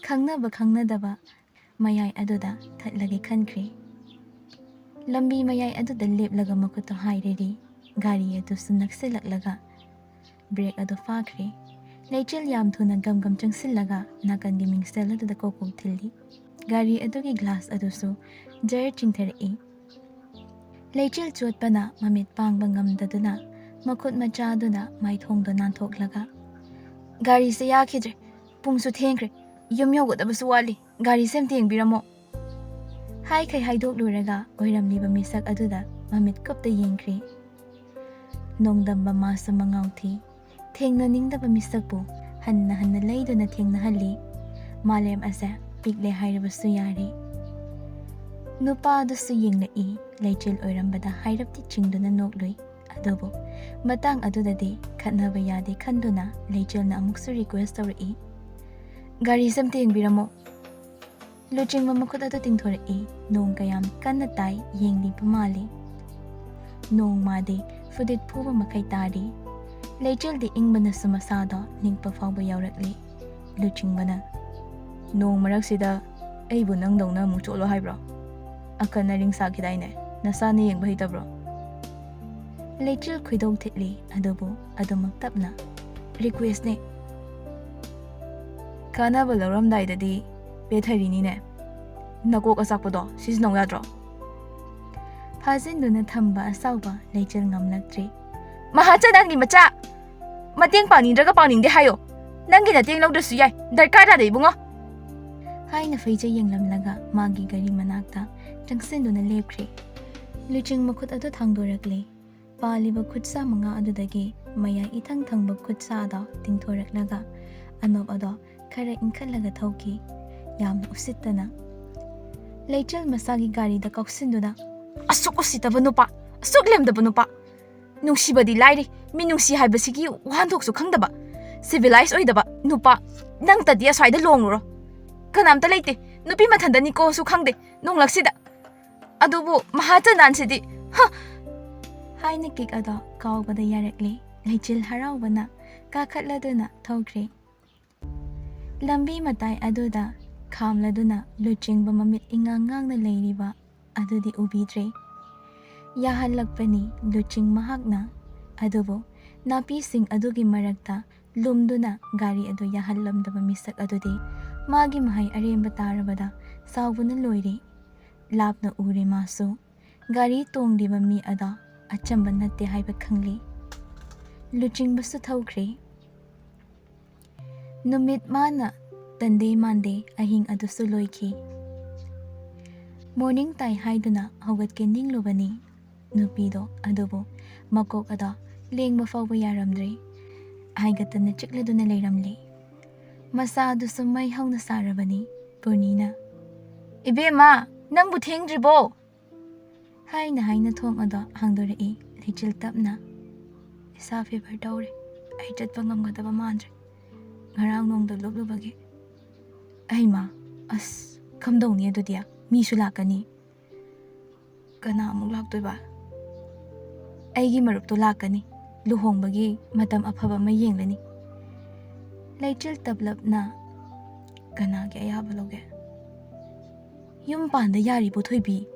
ꯈꯪꯅꯕ ꯈꯪꯅꯗꯕ ꯃꯌꯥꯏ ꯑꯗꯨꯗ ꯊꯠꯂꯒꯦ ꯈꯟꯈ꯭ꯔꯦ꯫ ꯂꯝꯕꯤ ꯃꯌꯥꯏ ꯑꯗꯨꯗ ꯂꯦꯞꯂꯒ ꯃꯈꯨꯠꯇꯣ ꯍꯥꯏꯔꯔꯤ꯫ ꯒꯥꯔꯤ ꯑꯗꯨꯁꯨ ꯅꯛꯁꯤꯜꯂꯛꯂꯒ ꯕ꯭ꯔꯦꯛ ꯑꯗꯨ ꯐꯥꯈ꯭ꯔꯦ꯫ ꯂꯩꯆꯤꯜ ꯌꯥꯝ ꯊꯨꯅ ꯒꯝ ꯒꯝ ꯆꯪꯁꯤꯜꯂꯒ ꯅꯥꯀꯟꯒꯤ ꯃꯤꯡꯁꯦꯜ ꯑꯗꯨꯗ ꯀꯣꯛ ꯀꯣꯛ ꯊꯤꯜꯂꯤ꯫ ꯒꯥꯔꯤ ꯑꯗꯨꯒꯤ ꯒ꯭ꯂꯥꯁ ꯑꯗꯨꯁꯨ ꯖꯔ ꯆꯤꯡꯊꯔꯛꯏ꯫ ꯂꯩꯆꯤꯜ ꯆꯣꯠꯄꯅ ꯃꯃꯤꯠ ꯄꯥꯡꯕ ꯉꯝꯗꯗꯨꯅ ꯃꯈꯨꯠ ꯃꯆꯥꯗꯨꯅ ꯃꯥꯏꯊꯣꯡꯗꯣ ꯅꯥꯟꯊꯣꯛꯂꯒ, "ꯒꯥꯔꯤꯁꯦ ꯌꯥꯈꯤꯗ꯭ꯔꯦ, ꯄꯨꯡꯁꯨ ꯊꯦꯡꯈ꯭ꯔꯦ, ꯌꯨꯝ ꯌꯧꯒꯗꯕꯁꯨ ꯋꯥꯠꯂꯤ, ꯒꯥꯔꯤꯁꯦ ꯑꯝꯇ ꯌꯦꯡꯕꯤꯔꯝꯃꯣ" ꯍꯥꯏꯈꯩ ꯍꯥꯏꯗꯣꯛꯂꯨꯔꯒ ꯑꯣꯏꯔꯝꯂꯤꯕ ꯃꯤꯁꯛ ꯑꯗꯨꯗ ꯃꯃꯤꯠ ꯀꯨꯞꯇ ꯌꯦꯡꯈ꯭ꯔꯦ꯫ ꯅꯣꯡꯗꯝꯕ ꯃꯥꯁꯨ ꯃꯉꯥꯎ ꯊꯤ꯫ ꯊꯦꯡꯅꯅꯤꯡꯗꯕ ꯃꯤꯁꯛꯄꯨ ꯍꯟꯅ ꯍꯟꯅ ꯂꯩꯗꯨꯅ ꯊꯦꯡꯅꯍꯜꯂꯤ꯫ ꯃꯥꯂꯦꯝ ꯑꯁꯦ ꯄꯤꯛꯂꯦ ꯍꯥꯏꯔꯕꯁꯨ ꯌꯥꯔꯦ꯫ ꯅꯨꯄꯥ ꯑꯗꯨꯁꯨ ꯌꯦꯡꯂꯛꯏ꯫ ꯂꯩꯆꯤꯜ ꯑꯣꯏꯔꯝꯕꯗ ꯍꯥꯏꯔꯞꯇꯤ ꯆꯤꯡꯗꯨꯅ ꯅꯣꯛꯂꯨꯏ꯫ ꯑꯗꯨꯕꯨ ꯃꯇꯥꯡ ꯑꯗꯨꯗꯗꯤ ꯈꯠꯅꯕ ꯌꯥꯗꯦ ꯈꯟꯗꯨꯅ ꯂꯩꯆꯤꯜꯅ ꯑꯃꯨꯛꯁꯨ ꯔꯤꯀ꯭ꯋꯦꯁ ꯇꯧꯔꯛꯏ, "ꯒꯥꯔꯤꯁꯦ ꯑꯝꯇ ꯌꯦꯡꯕꯤꯔꯝꯃꯣ꯫" ꯂꯨꯆꯤꯡꯕ ꯃꯈꯨꯠ ꯑꯗꯨ ꯇꯤꯡꯊꯣꯔꯛꯏ꯫ ꯅꯣꯡ ꯀꯌꯥꯝ ꯀꯟꯅ ꯇꯥꯏ, ꯌꯦꯡꯂꯤꯕ ꯃꯥꯜꯂꯤ꯫ ꯅꯣꯡ ꯃꯥꯗꯤ ꯐꯨꯗꯤꯠ ꯐꯨꯕ ꯃꯈꯩ ꯇꯥꯔꯤ꯫ ꯂꯩꯆꯤꯜꯗꯤ ꯏꯪꯕꯅꯁꯨ ꯃꯁꯥꯗꯣ ꯅꯤꯛꯄ ꯐꯥꯎꯕ ꯌꯥꯎꯔꯛꯂꯤ꯫ ꯂꯨꯆꯤꯡꯕꯅ, "ꯅꯣꯡ ꯃꯔꯛꯁꯤꯗ ꯑꯩꯕꯨ ꯅꯪꯗꯧꯅ ꯑꯃꯨꯛ ꯆꯣꯠꯂꯣ ꯍꯥꯏꯕ꯭ꯔꯣ? ꯑꯀꯟ ꯑꯔꯤꯡ ꯁꯥꯈꯤꯗꯥꯏꯅꯦ? ꯅꯁꯥꯅ ꯌꯦꯡꯕ ꯍꯩꯇꯕ꯭ꯔꯣ?" ꯂꯩꯆꯤꯜ ꯈꯣꯏꯗꯧ ꯊꯤꯠꯂꯤ, ꯑꯗꯨꯕꯨ ꯑꯗꯨꯃꯛ ꯇꯞꯅ, "ꯔꯤꯀ꯭ꯋꯦꯁꯅꯦ꯫ ꯀꯥꯟꯅꯕ ꯂꯧꯔꯝꯗꯥꯏꯗꯗꯤ ꯄꯦꯊꯔꯤꯅꯤꯅꯦ꯫ ꯅꯀꯣꯛ ꯑꯆꯥꯛꯄꯗꯣ ꯁꯤꯖꯤꯟꯅꯧ ꯌꯥꯗ꯭ꯔꯣ?" ꯐꯥꯖꯤꯟꯗꯨꯅ ꯊꯝꯕ ꯑꯁꯥꯎꯕ ꯂꯩꯆꯤꯜ ꯉꯝꯂꯛꯇ꯭ꯔꯦ꯫ "ꯃꯍꯥꯆꯅꯥꯟꯒꯤ ꯃꯆꯥ! ꯃꯇꯦꯡ ꯄꯥꯡꯅꯤꯡꯗ꯭ꯔꯒ ꯄꯥꯡꯅꯤꯡꯗꯦ ꯍꯥꯏꯌꯣ꯫ ꯅꯪꯒꯤ ꯅꯇꯦꯡ ꯂꯧꯗ꯭ꯔꯁꯨ ꯌꯥꯏ, ꯗꯔꯀꯥꯔ ꯇꯥꯗꯦ ꯏꯕꯨꯡꯉꯣ!" ꯍꯥꯏꯅ ꯐꯩꯖꯩ ꯌꯦꯡꯂꯝꯂꯒ ꯃꯥꯒꯤ ꯒꯥꯔꯤ ꯃꯅꯥꯛꯇ ꯆꯪꯁꯤꯟꯗꯨꯅ ꯂꯦꯞꯈ꯭ꯔꯦ꯫ ꯂꯨꯆꯤꯡ ꯃꯈꯨꯠ ꯑꯗꯨ ꯊꯥꯡꯗꯣꯔꯛꯂꯦ꯫ ꯄꯥꯜꯂꯤꯕ ꯈꯨꯠꯁꯥ ꯃꯉꯥ ꯑꯗꯨꯗꯒꯤ ꯃꯌꯥꯏ ꯏꯊꯪ ꯊꯪꯕ ꯈꯨꯠꯁꯥ ꯑꯗꯣ ꯇꯤꯡꯊꯣꯔꯛꯂꯒ ꯑꯅꯣꯞ ꯑꯗꯣ ꯈꯔ ꯏꯟꯈꯠꯂꯒ ꯊꯧꯈꯤ, ꯌꯥꯝꯅ ꯎꯁꯤꯠꯇꯅ꯫ ꯂꯩꯆꯤꯜ ꯃꯁꯥꯒꯤ ꯒꯥꯔꯤꯗ ꯀꯥꯎꯁꯤꯟꯗꯨꯅ, "ꯑꯁꯨꯛ ꯎꯁꯤꯠꯇꯕ ꯅꯨꯄꯥ, ꯑꯁꯨꯛ ꯂꯦꯝꯗꯕ ꯅꯨꯄꯥ! ꯅꯨꯡꯁꯤꯕꯗꯤ ꯂꯥꯏꯔꯤ, ꯃꯤꯅꯨꯡꯁꯤ ꯍꯥꯏꯕꯁꯤꯒꯤ ꯋꯥꯍꯟꯊꯣꯛꯁꯨ ꯈꯪꯗꯕ, ꯁꯤꯚꯤꯂꯥꯏꯁ ꯑꯣꯏꯗꯕ ꯅꯨꯄꯥ! ꯅꯪꯇꯗꯤ ꯑꯁ꯭ꯋꯥꯏꯗ ꯂꯣꯡꯉꯨꯔꯣ꯫ ꯀꯅꯥꯝꯇ ꯂꯩꯇꯦ, ꯅꯨꯄꯤ ꯃꯊꯟꯗꯅꯤꯀꯣꯁꯨ ꯈꯪꯗꯦ ꯅꯣꯡꯂꯛꯁꯤꯗ꯫ ꯑꯗꯨꯕꯨ ꯃꯍꯥꯆꯅꯥꯟꯁꯤꯗꯤ, ꯍ!" ꯍꯥꯏꯅ ꯀꯤꯛ ꯑꯗꯣ ꯀꯥꯎꯕꯗ ꯌꯥꯔꯛꯂꯦ꯫ ꯂꯩꯆꯤꯜ ꯍꯔꯥꯎꯕꯅ ꯀꯥꯈꯠꯂꯗꯨꯅ ꯊꯧꯈ꯭ꯔꯦ꯫ ꯂꯝꯕꯤ ꯃꯇꯥꯏ ꯑꯗꯨꯗ ꯈꯥꯝꯂꯗꯨꯅ ꯂꯨꯆꯤꯡꯕ ꯃꯃꯤꯠ ꯏꯉꯥꯡ ꯉꯥꯡꯅ ꯂꯩꯔꯤꯕ ꯑꯗꯨꯗꯤ ꯎꯕꯤꯗ꯭ꯔꯦ꯫ ꯌꯥꯍꯜꯂꯛꯄꯅꯤ ꯂꯨꯆꯤꯡ ꯃꯍꯥꯛꯅ, ꯑꯗꯨꯕꯨ ꯅꯥꯄꯤꯁꯤꯡ ꯑꯗꯨꯒꯤ ꯃꯔꯛꯇ ꯂꯨꯝꯗꯨꯅ ꯒꯥꯔꯤ ꯑꯗꯨ ꯌꯥꯍꯜꯂꯝꯗꯕ ꯃꯤꯁꯛ ꯑꯗꯨꯗꯤ ꯃꯥꯒꯤ ꯃꯍꯩ ꯑꯔꯦꯝꯕ ꯇꯥꯔꯕꯗ ꯁꯥꯎꯕꯅ ꯂꯣꯏꯔꯦ꯫ ꯂꯥꯞꯅ ꯎꯔꯦ ꯃꯥꯁꯨ꯫ ꯒꯥꯔꯤ ꯇꯣꯡꯂꯤꯕ ꯃꯤ ꯑꯗꯣ ꯑꯆꯝꯕ ꯅꯠꯇꯦ ꯍꯥꯏꯕ ꯈꯪꯂꯦ꯫ ꯂꯨꯆꯤꯡꯕꯁꯨ ꯊꯧꯈ꯭ꯔꯦ꯫ ꯅꯨꯃꯤꯠ ꯃꯥꯅ ꯇꯟꯗꯦ ꯃꯥꯟꯗꯦ ꯑꯍꯤꯡ ꯑꯗꯨꯁꯨ ꯂꯣꯏꯈꯤ꯫ ꯃꯣꯔꯅꯤꯡ ꯇꯥꯏ ꯍꯥꯏꯗꯨꯅ ꯍꯧꯒꯠꯀꯦ ꯅꯤꯡꯂꯨꯕꯅꯤ ꯅꯨꯄꯤꯗꯣ, ꯑꯗꯨꯕꯨ ꯃꯀꯣꯛ ꯑꯗꯣ ꯂꯦꯡꯕ ꯐꯥꯎꯕ ꯌꯥꯔꯝꯗ꯭ꯔꯦ꯫ ꯍꯥꯏꯒꯠꯇꯅ ꯆꯤꯛꯂꯗꯨꯅ ꯂꯩꯔꯝꯂꯦ꯫ ꯃꯁꯥ ꯑꯗꯨꯁꯨ ꯃꯩ ꯍꯧꯅ ꯁꯥꯔꯕꯅꯤ꯫ ꯄꯨꯔꯅꯤꯅ, "ꯏꯕꯦꯝꯃ, ꯅꯪꯕꯨ ꯊꯦꯡꯗ꯭ꯔꯤꯕꯣ?" ꯍꯥꯏꯅ ꯍꯥꯏꯅ ꯊꯣꯡ ꯑꯗꯣ ꯍꯥꯡꯗꯣꯔꯛꯏ ꯂꯩꯆꯤꯜ ꯇꯞꯅ꯫ "ꯏꯁꯥ ꯐꯤꯚꯔ ꯇꯧꯔꯦ꯫ ꯑꯩ ꯆꯠꯄ ꯉꯝꯒꯗꯕ ꯃꯥꯟꯗ꯭ꯔꯦ꯫ ꯉꯔꯥꯡ ꯅꯣꯡꯗ ꯂꯨꯞꯂꯨꯕꯒꯤ꯫ ꯑꯩꯃ, ꯑꯁ, ꯀꯝꯗꯧꯅꯤ ꯑꯗꯨꯗꯤ? ꯃꯤꯁꯨ ꯂꯥꯛꯀꯅꯤ꯫ ꯀꯅꯥ ꯑꯃꯨꯛ ꯂꯥꯛꯇꯣꯏꯕ? ꯑꯩꯒꯤ ꯃꯔꯨꯞꯇꯣ ꯂꯥꯛꯀꯅꯤ꯫ ꯂꯨꯍꯣꯡꯕꯒꯤ ꯃꯇꯝ ꯑꯐꯕ ꯑꯃ ꯌꯦꯡꯂꯅꯤ꯫" ꯂꯩꯆꯤꯜ ꯇꯞꯂꯞꯅ, "ꯀꯅꯥꯒꯤ ꯑꯌꯥꯕ ꯂꯧꯒꯦ? ꯌꯨꯝ ꯄꯥꯟꯗ ꯌꯥꯔꯤꯕꯣ, ꯊꯣꯏꯕꯤ?"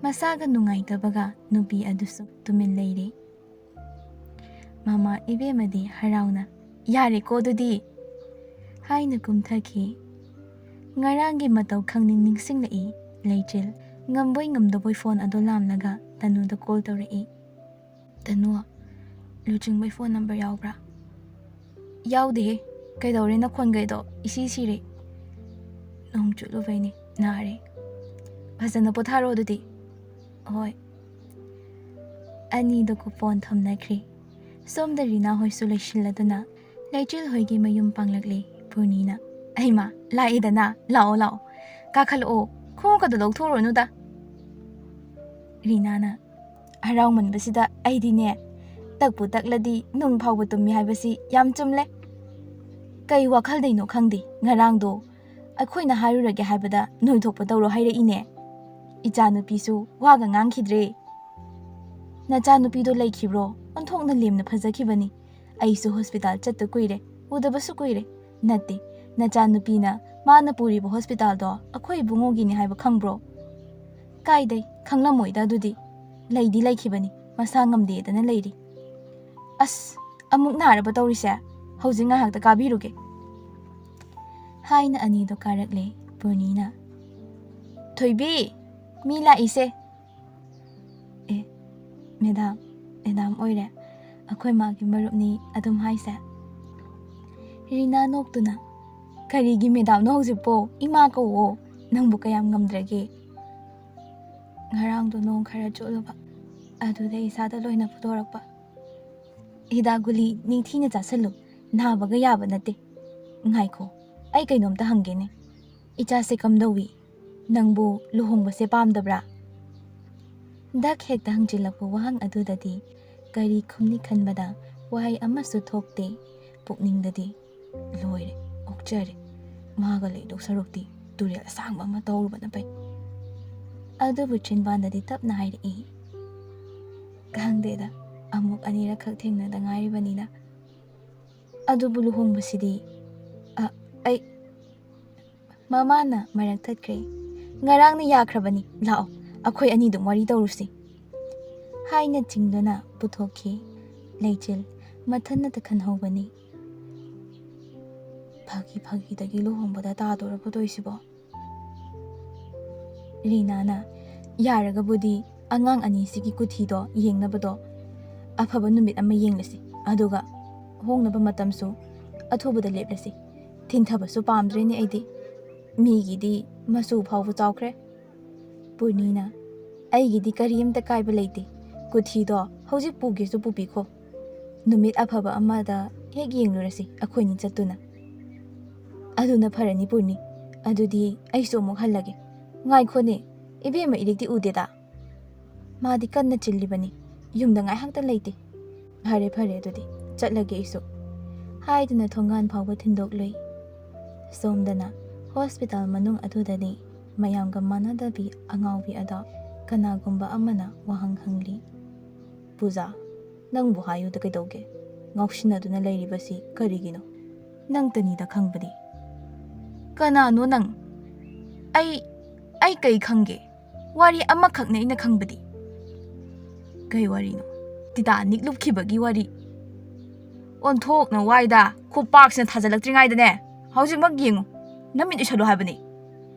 ꯃꯁꯥꯒ ꯅꯨꯡꯉꯥꯏꯇꯕꯒ ꯅꯨꯄꯤ ꯑꯗꯨꯁꯨ ꯇꯨꯃꯤꯟ ꯂꯩꯔꯦ꯫ ꯃꯃꯥ ꯏꯕꯦꯝꯃꯗꯤ ꯍꯔꯥꯎꯅ, "ꯌꯥꯔꯦꯀꯣ ꯑꯗꯨꯗꯤ?" ꯍꯥꯏꯅ ꯀꯨꯝꯊꯈꯤ꯫ ꯉꯔꯥꯡꯒꯤ ꯃꯇꯧ ꯈꯪꯅꯤꯡ ꯅꯤꯡꯁꯤꯡꯂꯛꯏ ꯂꯩꯆꯤꯜ꯫ ꯉꯝꯕꯣꯏ ꯉꯝꯗꯕꯣꯏ ꯐꯣꯟ ꯑꯗꯨ ꯂꯥꯝꯂꯒ ꯇꯅꯨꯗ ꯀꯣꯜ ꯇꯧꯔꯛꯏ꯫ "ꯇꯅꯨ, ꯂꯨꯆꯤꯡꯕꯩ ꯐꯣꯟ ꯅꯝꯕꯔ ꯌꯥꯎꯕ꯭ꯔꯥ?" "ꯌꯥꯎꯗꯦꯍꯦ꯫ ꯀꯩꯗꯧꯔꯦ ꯅꯈꯣꯟꯒꯩꯗꯣ? ꯏꯁꯤ ꯁꯤꯔꯦ꯫" "ꯅꯣꯡ ꯆꯨꯠꯂꯨꯕꯩꯅꯦ, ꯅꯥꯔꯦ꯫" "ꯐꯖꯅ ꯄꯣꯊꯥꯔꯣ ꯑꯗꯨꯗꯤ꯫" "ꯍꯣꯏ꯫" ꯑꯅꯤꯗꯨ ꯐꯣꯟ ꯊꯝꯅꯈ꯭ꯔꯦ꯫ ꯁꯣꯝꯗ ꯔꯤꯅꯥ ꯍꯣꯏꯁꯨ ꯂꯣꯏꯁꯤꯜꯂꯗꯨꯅ ꯂꯩꯆꯤꯜ ꯍꯣꯏꯒꯤ ꯃꯌꯨꯝ ꯄꯥꯡꯂꯛꯂꯦ ꯄꯨꯔꯅꯤꯅ꯫ "ꯑꯩꯃ, ꯂꯥꯛꯑꯦꯗꯅ, ꯂꯥꯛꯑꯣ, ꯂꯥꯛꯑꯣ꯫ ꯀꯥꯈꯠꯂꯛꯑꯣ, ꯈꯣꯡꯎꯞꯀꯗꯣ ꯂꯧꯊꯣꯛꯎꯔꯅꯨꯗ꯫" ꯔꯤꯅꯥꯅ, "ꯍꯔꯥꯎꯃꯟꯕꯁꯤꯗ ꯑꯩꯗꯤꯅꯦ, ꯇꯛꯄꯨ ꯇꯛꯂꯗꯤ ꯅꯨꯡ ꯐꯥꯎꯕ ꯇꯨꯝꯃꯤ ꯍꯥꯏꯕꯁꯤ ꯌꯥꯝ ꯆꯨꯝꯂꯦ꯫ ꯀꯩ ꯋꯥꯈꯜꯗꯩꯅꯣ ꯈꯪꯗꯦ, ꯉꯔꯥꯡꯗꯣ ꯑꯩꯈꯣꯏꯅ ꯍꯥꯏꯔꯨꯔꯒꯦ ꯍꯥꯏꯕꯗ ꯅꯣꯏꯊꯣꯛꯄ ꯇꯧꯔꯣ ꯍꯥꯏꯔꯛꯏꯅꯦ꯫ ꯏꯆꯥꯅꯨꯄꯤꯁꯨ ꯋꯥꯒ ꯉꯥꯡꯈꯤꯗ꯭ꯔꯦ꯫" "ꯅꯆꯥꯅꯨꯄꯤꯗꯣ ꯂꯩꯈꯤꯕ꯭ꯔꯣ? ꯑꯣꯟꯊꯣꯛꯅ ꯂꯦꯝꯅ ꯐꯖꯈꯤꯕꯅꯤ꯫ ꯑꯩꯁꯨ ꯍꯣꯁꯄꯤꯇꯥꯜ ꯆꯠꯇ ꯀꯨꯏꯔꯦ, ꯎꯗꯕꯁꯨ ꯀꯨꯏꯔꯦ꯫" "ꯅꯠꯇꯦ, ꯅꯆꯥꯅꯨꯄꯤꯅ ꯃꯥꯅ ꯄꯨꯔꯤꯕ ꯍꯣꯁꯄꯤꯇꯥꯜꯗꯣ ꯑꯩꯈꯣꯏ ꯏꯕꯨꯡꯉꯣꯒꯤꯅꯤ ꯍꯥꯏꯕ ꯈꯪꯕ꯭ꯔꯣ?" "ꯀꯥꯏꯗꯩ, ꯈꯪꯂꯝꯃꯣꯏꯗ ꯑꯗꯨꯗꯤ꯫ ꯂꯩꯗꯤ ꯂꯩꯈꯤꯕꯅꯤ, ꯃꯁꯥ ꯉꯝꯗꯦꯗꯅ ꯂꯩꯔꯤ꯫" "ꯑꯁ, ꯑꯃꯨꯛ ꯅꯥꯔꯕ ꯇꯧꯔꯤꯁꯦ? ꯍꯧꯖꯤꯛ ꯉꯥꯏꯍꯥꯛꯇ ꯀꯥꯕꯤꯔꯨꯒꯦ꯫" ꯍꯥꯏꯅ ꯑꯅꯤꯗꯣ ꯀꯥꯔꯛꯂꯦ ꯄꯨꯔꯅꯤꯅ꯫ "ꯊꯣꯏꯕꯤ, ꯃꯤ ꯂꯥꯛꯏꯁꯦ꯫" "ꯑꯦ, ꯃꯦꯗꯥꯝ, ꯃꯦꯗꯥꯝ ꯑꯣꯏꯔꯦ꯫ ꯑꯩꯈꯣꯏ ꯃꯥꯒꯤ ꯃꯔꯨꯞꯅꯤ ꯑꯗꯨꯝ ꯍꯥꯏꯁꯦ꯫" ꯔꯤꯅꯥ ꯅꯣꯛꯇꯨꯅ, "ꯀꯔꯤꯒꯤ ꯃꯦꯗꯥꯝꯅꯣ ꯍꯧꯖꯤꯛꯄꯣ? ꯏꯃꯥ ꯀꯧꯋꯣ꯫ ꯅꯪꯕꯨ ꯀꯌꯥꯝ ꯉꯝꯗ꯭ꯔꯒꯦ?" "ꯉꯔꯥꯡꯗꯣ ꯅꯣꯡ ꯈꯔ ꯆꯣꯠꯂꯨꯕ, ꯑꯗꯨꯗ ꯏꯁꯥꯗ ꯂꯣꯏꯅ ꯐꯨꯗꯣꯔꯛꯄ꯫ ꯍꯤꯗꯥꯛ ꯒꯨꯂꯤ ꯅꯤꯡꯊꯤꯅ ꯆꯥꯁꯜꯂꯨ, ꯅꯥꯕꯒ ꯌꯥꯕ ꯅꯠꯇꯦ꯫ ꯉꯥꯏꯈꯣ, ꯑꯩ ꯀꯩꯅꯣꯝꯇ ꯍꯪꯒꯦꯅꯦ꯫ ꯏꯆꯥꯁꯦ ꯀꯝꯗꯧꯏ? ꯅꯪꯕꯨ ꯂꯨꯍꯣꯡꯕꯁꯦ ꯄꯥꯝꯗꯕ꯭ꯔꯥ? ꯗꯛ ꯍꯦꯛꯇ ꯍꯪꯖꯤꯜꯂꯛꯄ ꯋꯥꯍꯪ ꯑꯗꯨꯗꯗꯤ ꯀꯔꯤ ꯈꯨꯝꯅꯤ ꯈꯟꯕꯗ ꯋꯥꯍꯩ ꯑꯃꯁꯨ ꯊꯣꯛꯇꯦ꯫ ꯄꯨꯛꯅꯤꯡꯗꯗꯤ, "ꯂꯣꯏꯔꯦ, ꯑꯣꯛꯆꯔꯦ, ꯃꯥꯒ ꯂꯩꯗꯧ ꯁꯔꯨꯛꯇꯤ ꯇꯨꯔꯦꯜ ꯑꯁꯥꯡꯕ ꯑꯃ ꯇꯧꯔꯨꯕꯅ ꯐꯩ"꯫ ꯑꯗꯨꯕꯨ ꯆꯤꯟꯕꯥꯟꯗꯗꯤ ꯇꯞꯅ ꯍꯥꯏꯔꯛꯏ, "ꯈꯪꯗꯦꯗ, ꯑꯃꯨꯛ ꯑꯅꯤꯔꯛꯈꯛ ꯊꯦꯡꯅꯗ ꯉꯥꯏꯔꯤꯕꯅꯤꯅ꯫ ꯑꯗꯨꯕꯨ ꯂꯨꯍꯣꯡꯕꯁꯤꯗꯤ, ꯑ, ꯑꯩ"꯫ ꯃꯃꯥꯅ ꯃꯔꯛ ꯊꯠꯈ꯭ꯔꯦ꯫ "ꯉꯔꯥꯡꯅ ꯌꯥꯈ꯭ꯔꯕꯅꯤ, ꯂꯥꯛꯑꯣ, ꯑꯩꯈꯣꯏ ꯑꯅꯤꯗꯨꯝ ꯋꯥꯔꯤ ꯇꯧꯔꯨꯁꯤ"꯫ ꯍꯥꯏꯅ ꯆꯤꯡꯗꯨꯅ ꯄꯨꯊꯣꯛꯈꯤ꯫ ꯂꯩꯆꯤꯜ ꯃꯊꯟꯅꯇ ꯈꯟꯍꯧꯕꯅꯤ꯫ ꯐꯥꯒꯤ ꯐꯥꯒꯤꯗꯒꯤ ꯂꯨꯍꯣꯡꯕꯗ ꯇꯥꯗꯣꯔꯕꯣ ꯇꯧꯏꯁꯤꯕꯣ? ꯔꯤꯅꯥꯅ, "ꯌꯥꯔꯒꯕꯨꯗꯤ ꯑꯉꯥꯡ ꯑꯅꯤꯁꯤꯒꯤ ꯀꯨꯊꯤꯗꯣ ꯌꯦꯡꯅꯕꯗꯣ ꯑꯐꯕ ꯅꯨꯃꯤꯠ ꯑꯃ ꯌꯦꯡꯂꯁꯤ, ꯑꯗꯨꯒ ꯍꯣꯡꯅꯕ ꯃꯇꯝꯁꯨ ꯑꯊꯨꯕꯗ ꯂꯦꯞꯂꯁꯤ꯫ ꯊꯤꯟꯊꯕꯁꯨ ꯄꯥꯝꯗ꯭ꯔꯦꯅꯦ ꯑꯩꯗꯤ꯫ ꯃꯤꯒꯤꯗꯤ ꯃꯆꯨ ꯐꯥꯎꯕ ꯆꯥꯎꯈ꯭ꯔꯦ"꯫ ꯄꯨꯔꯅꯤꯅ, "ꯑꯩꯒꯤꯗꯤ ꯀꯔꯤꯝꯇ ꯀꯥꯏꯕ ꯂꯩꯇꯦ꯫ ꯀꯨꯊꯤꯗꯣ ꯍꯧꯖꯤꯛ ꯄꯨꯒꯦꯁꯨ ꯄꯨꯕꯤꯈꯣ꯫ ꯅꯨꯃꯤꯠ ꯑꯐꯕ ꯑꯃꯗ ꯍꯦꯛ ꯌꯦꯡꯂꯨꯔꯁꯤ ꯑꯩꯈꯣꯏꯅꯤ ꯆꯠꯇꯨꯅ"꯫ "ꯑꯗꯨꯅ ꯐꯔꯅꯤ ꯄꯨꯔꯅꯤ꯫ ꯑꯗꯨꯗꯤ ꯑꯩꯁꯨ ꯑꯃꯨꯛ ꯍꯜꯂꯒꯦ꯫ ꯉꯥꯏꯈꯣꯅꯦ, ꯏꯕꯦꯝꯃ ꯏꯔꯤꯛꯇꯤ ꯎꯗꯦꯗ"꯫ "ꯃꯥꯗꯤ ꯀꯟꯅ ꯆꯤꯜꯂꯤꯕꯅꯤ, ꯌꯨꯝꯗ ꯉꯥꯏꯍꯥꯛꯇ ꯂꯩꯇꯦ"꯫ "ꯐꯔꯦ ꯐꯔꯦ, ꯑꯗꯨꯗꯤ ꯆꯠꯂꯒꯦ ꯑꯩꯁꯨ"꯫ ꯍꯥꯏꯗꯨꯅ ꯊꯣꯡꯒꯥꯟ ꯐꯥꯎꯕ ꯊꯤꯟꯗꯣꯛꯂꯨꯏ꯫ ꯁꯣꯝꯗꯅ ꯍꯣꯁꯄꯤꯇꯥꯜ ꯃꯅꯨꯡ ꯑꯗꯨꯗꯗꯤ ꯃꯌꯥꯝꯒ ꯃꯥꯟꯅꯗꯕꯤ ꯑꯉꯥꯎꯕꯤ ꯑꯗꯣ ꯀꯅꯥꯒꯨꯝꯕ ꯑꯃꯅ ꯋꯥꯍꯪ ꯍꯪꯂꯤ꯫ "ꯄꯨꯖꯥ, ꯅꯪꯕꯨ ꯍꯥꯏꯌꯨꯗ ꯀꯩꯗꯧꯒꯦ? ꯉꯥꯎꯁꯤꯟꯅꯗꯨꯅ ꯂꯩꯔꯤꯕꯁꯤ ꯀꯔꯤꯒꯤꯅꯣ? ꯅꯪꯇꯅꯤꯗ ꯈꯪꯕꯗꯤ"꯫ "ꯀꯅꯥꯅꯣ ꯅꯪ? ꯑꯩ, ꯑꯩ ꯀꯩ ꯈꯪꯒꯦ? ꯋꯥꯔꯤ ꯑꯃꯈꯛꯅꯦ ꯑꯩꯅ ꯈꯪꯕꯗꯤ"꯫ "ꯀꯩ ꯋꯥꯔꯤꯅꯣ?" "ꯇꯤꯇꯥꯅꯤꯛ ꯂꯨꯞꯈꯤꯕꯒꯤ ꯋꯥꯔꯤ"꯫ "ꯑꯣꯟꯊꯣꯛꯅ ꯋꯥꯏꯗ, ꯈꯨꯄꯥꯛꯁꯤꯅ ꯊꯥꯖꯤꯜꯂꯛꯇ꯭ꯔꯤꯉꯩꯗꯅꯦ꯫ ꯍꯧꯖꯤꯛꯃꯛ ꯌꯦꯡꯉꯨ, ꯅꯃꯤꯠ ꯎꯏꯁꯜꯂꯨ ꯍꯥꯏꯕꯅꯤ"꯫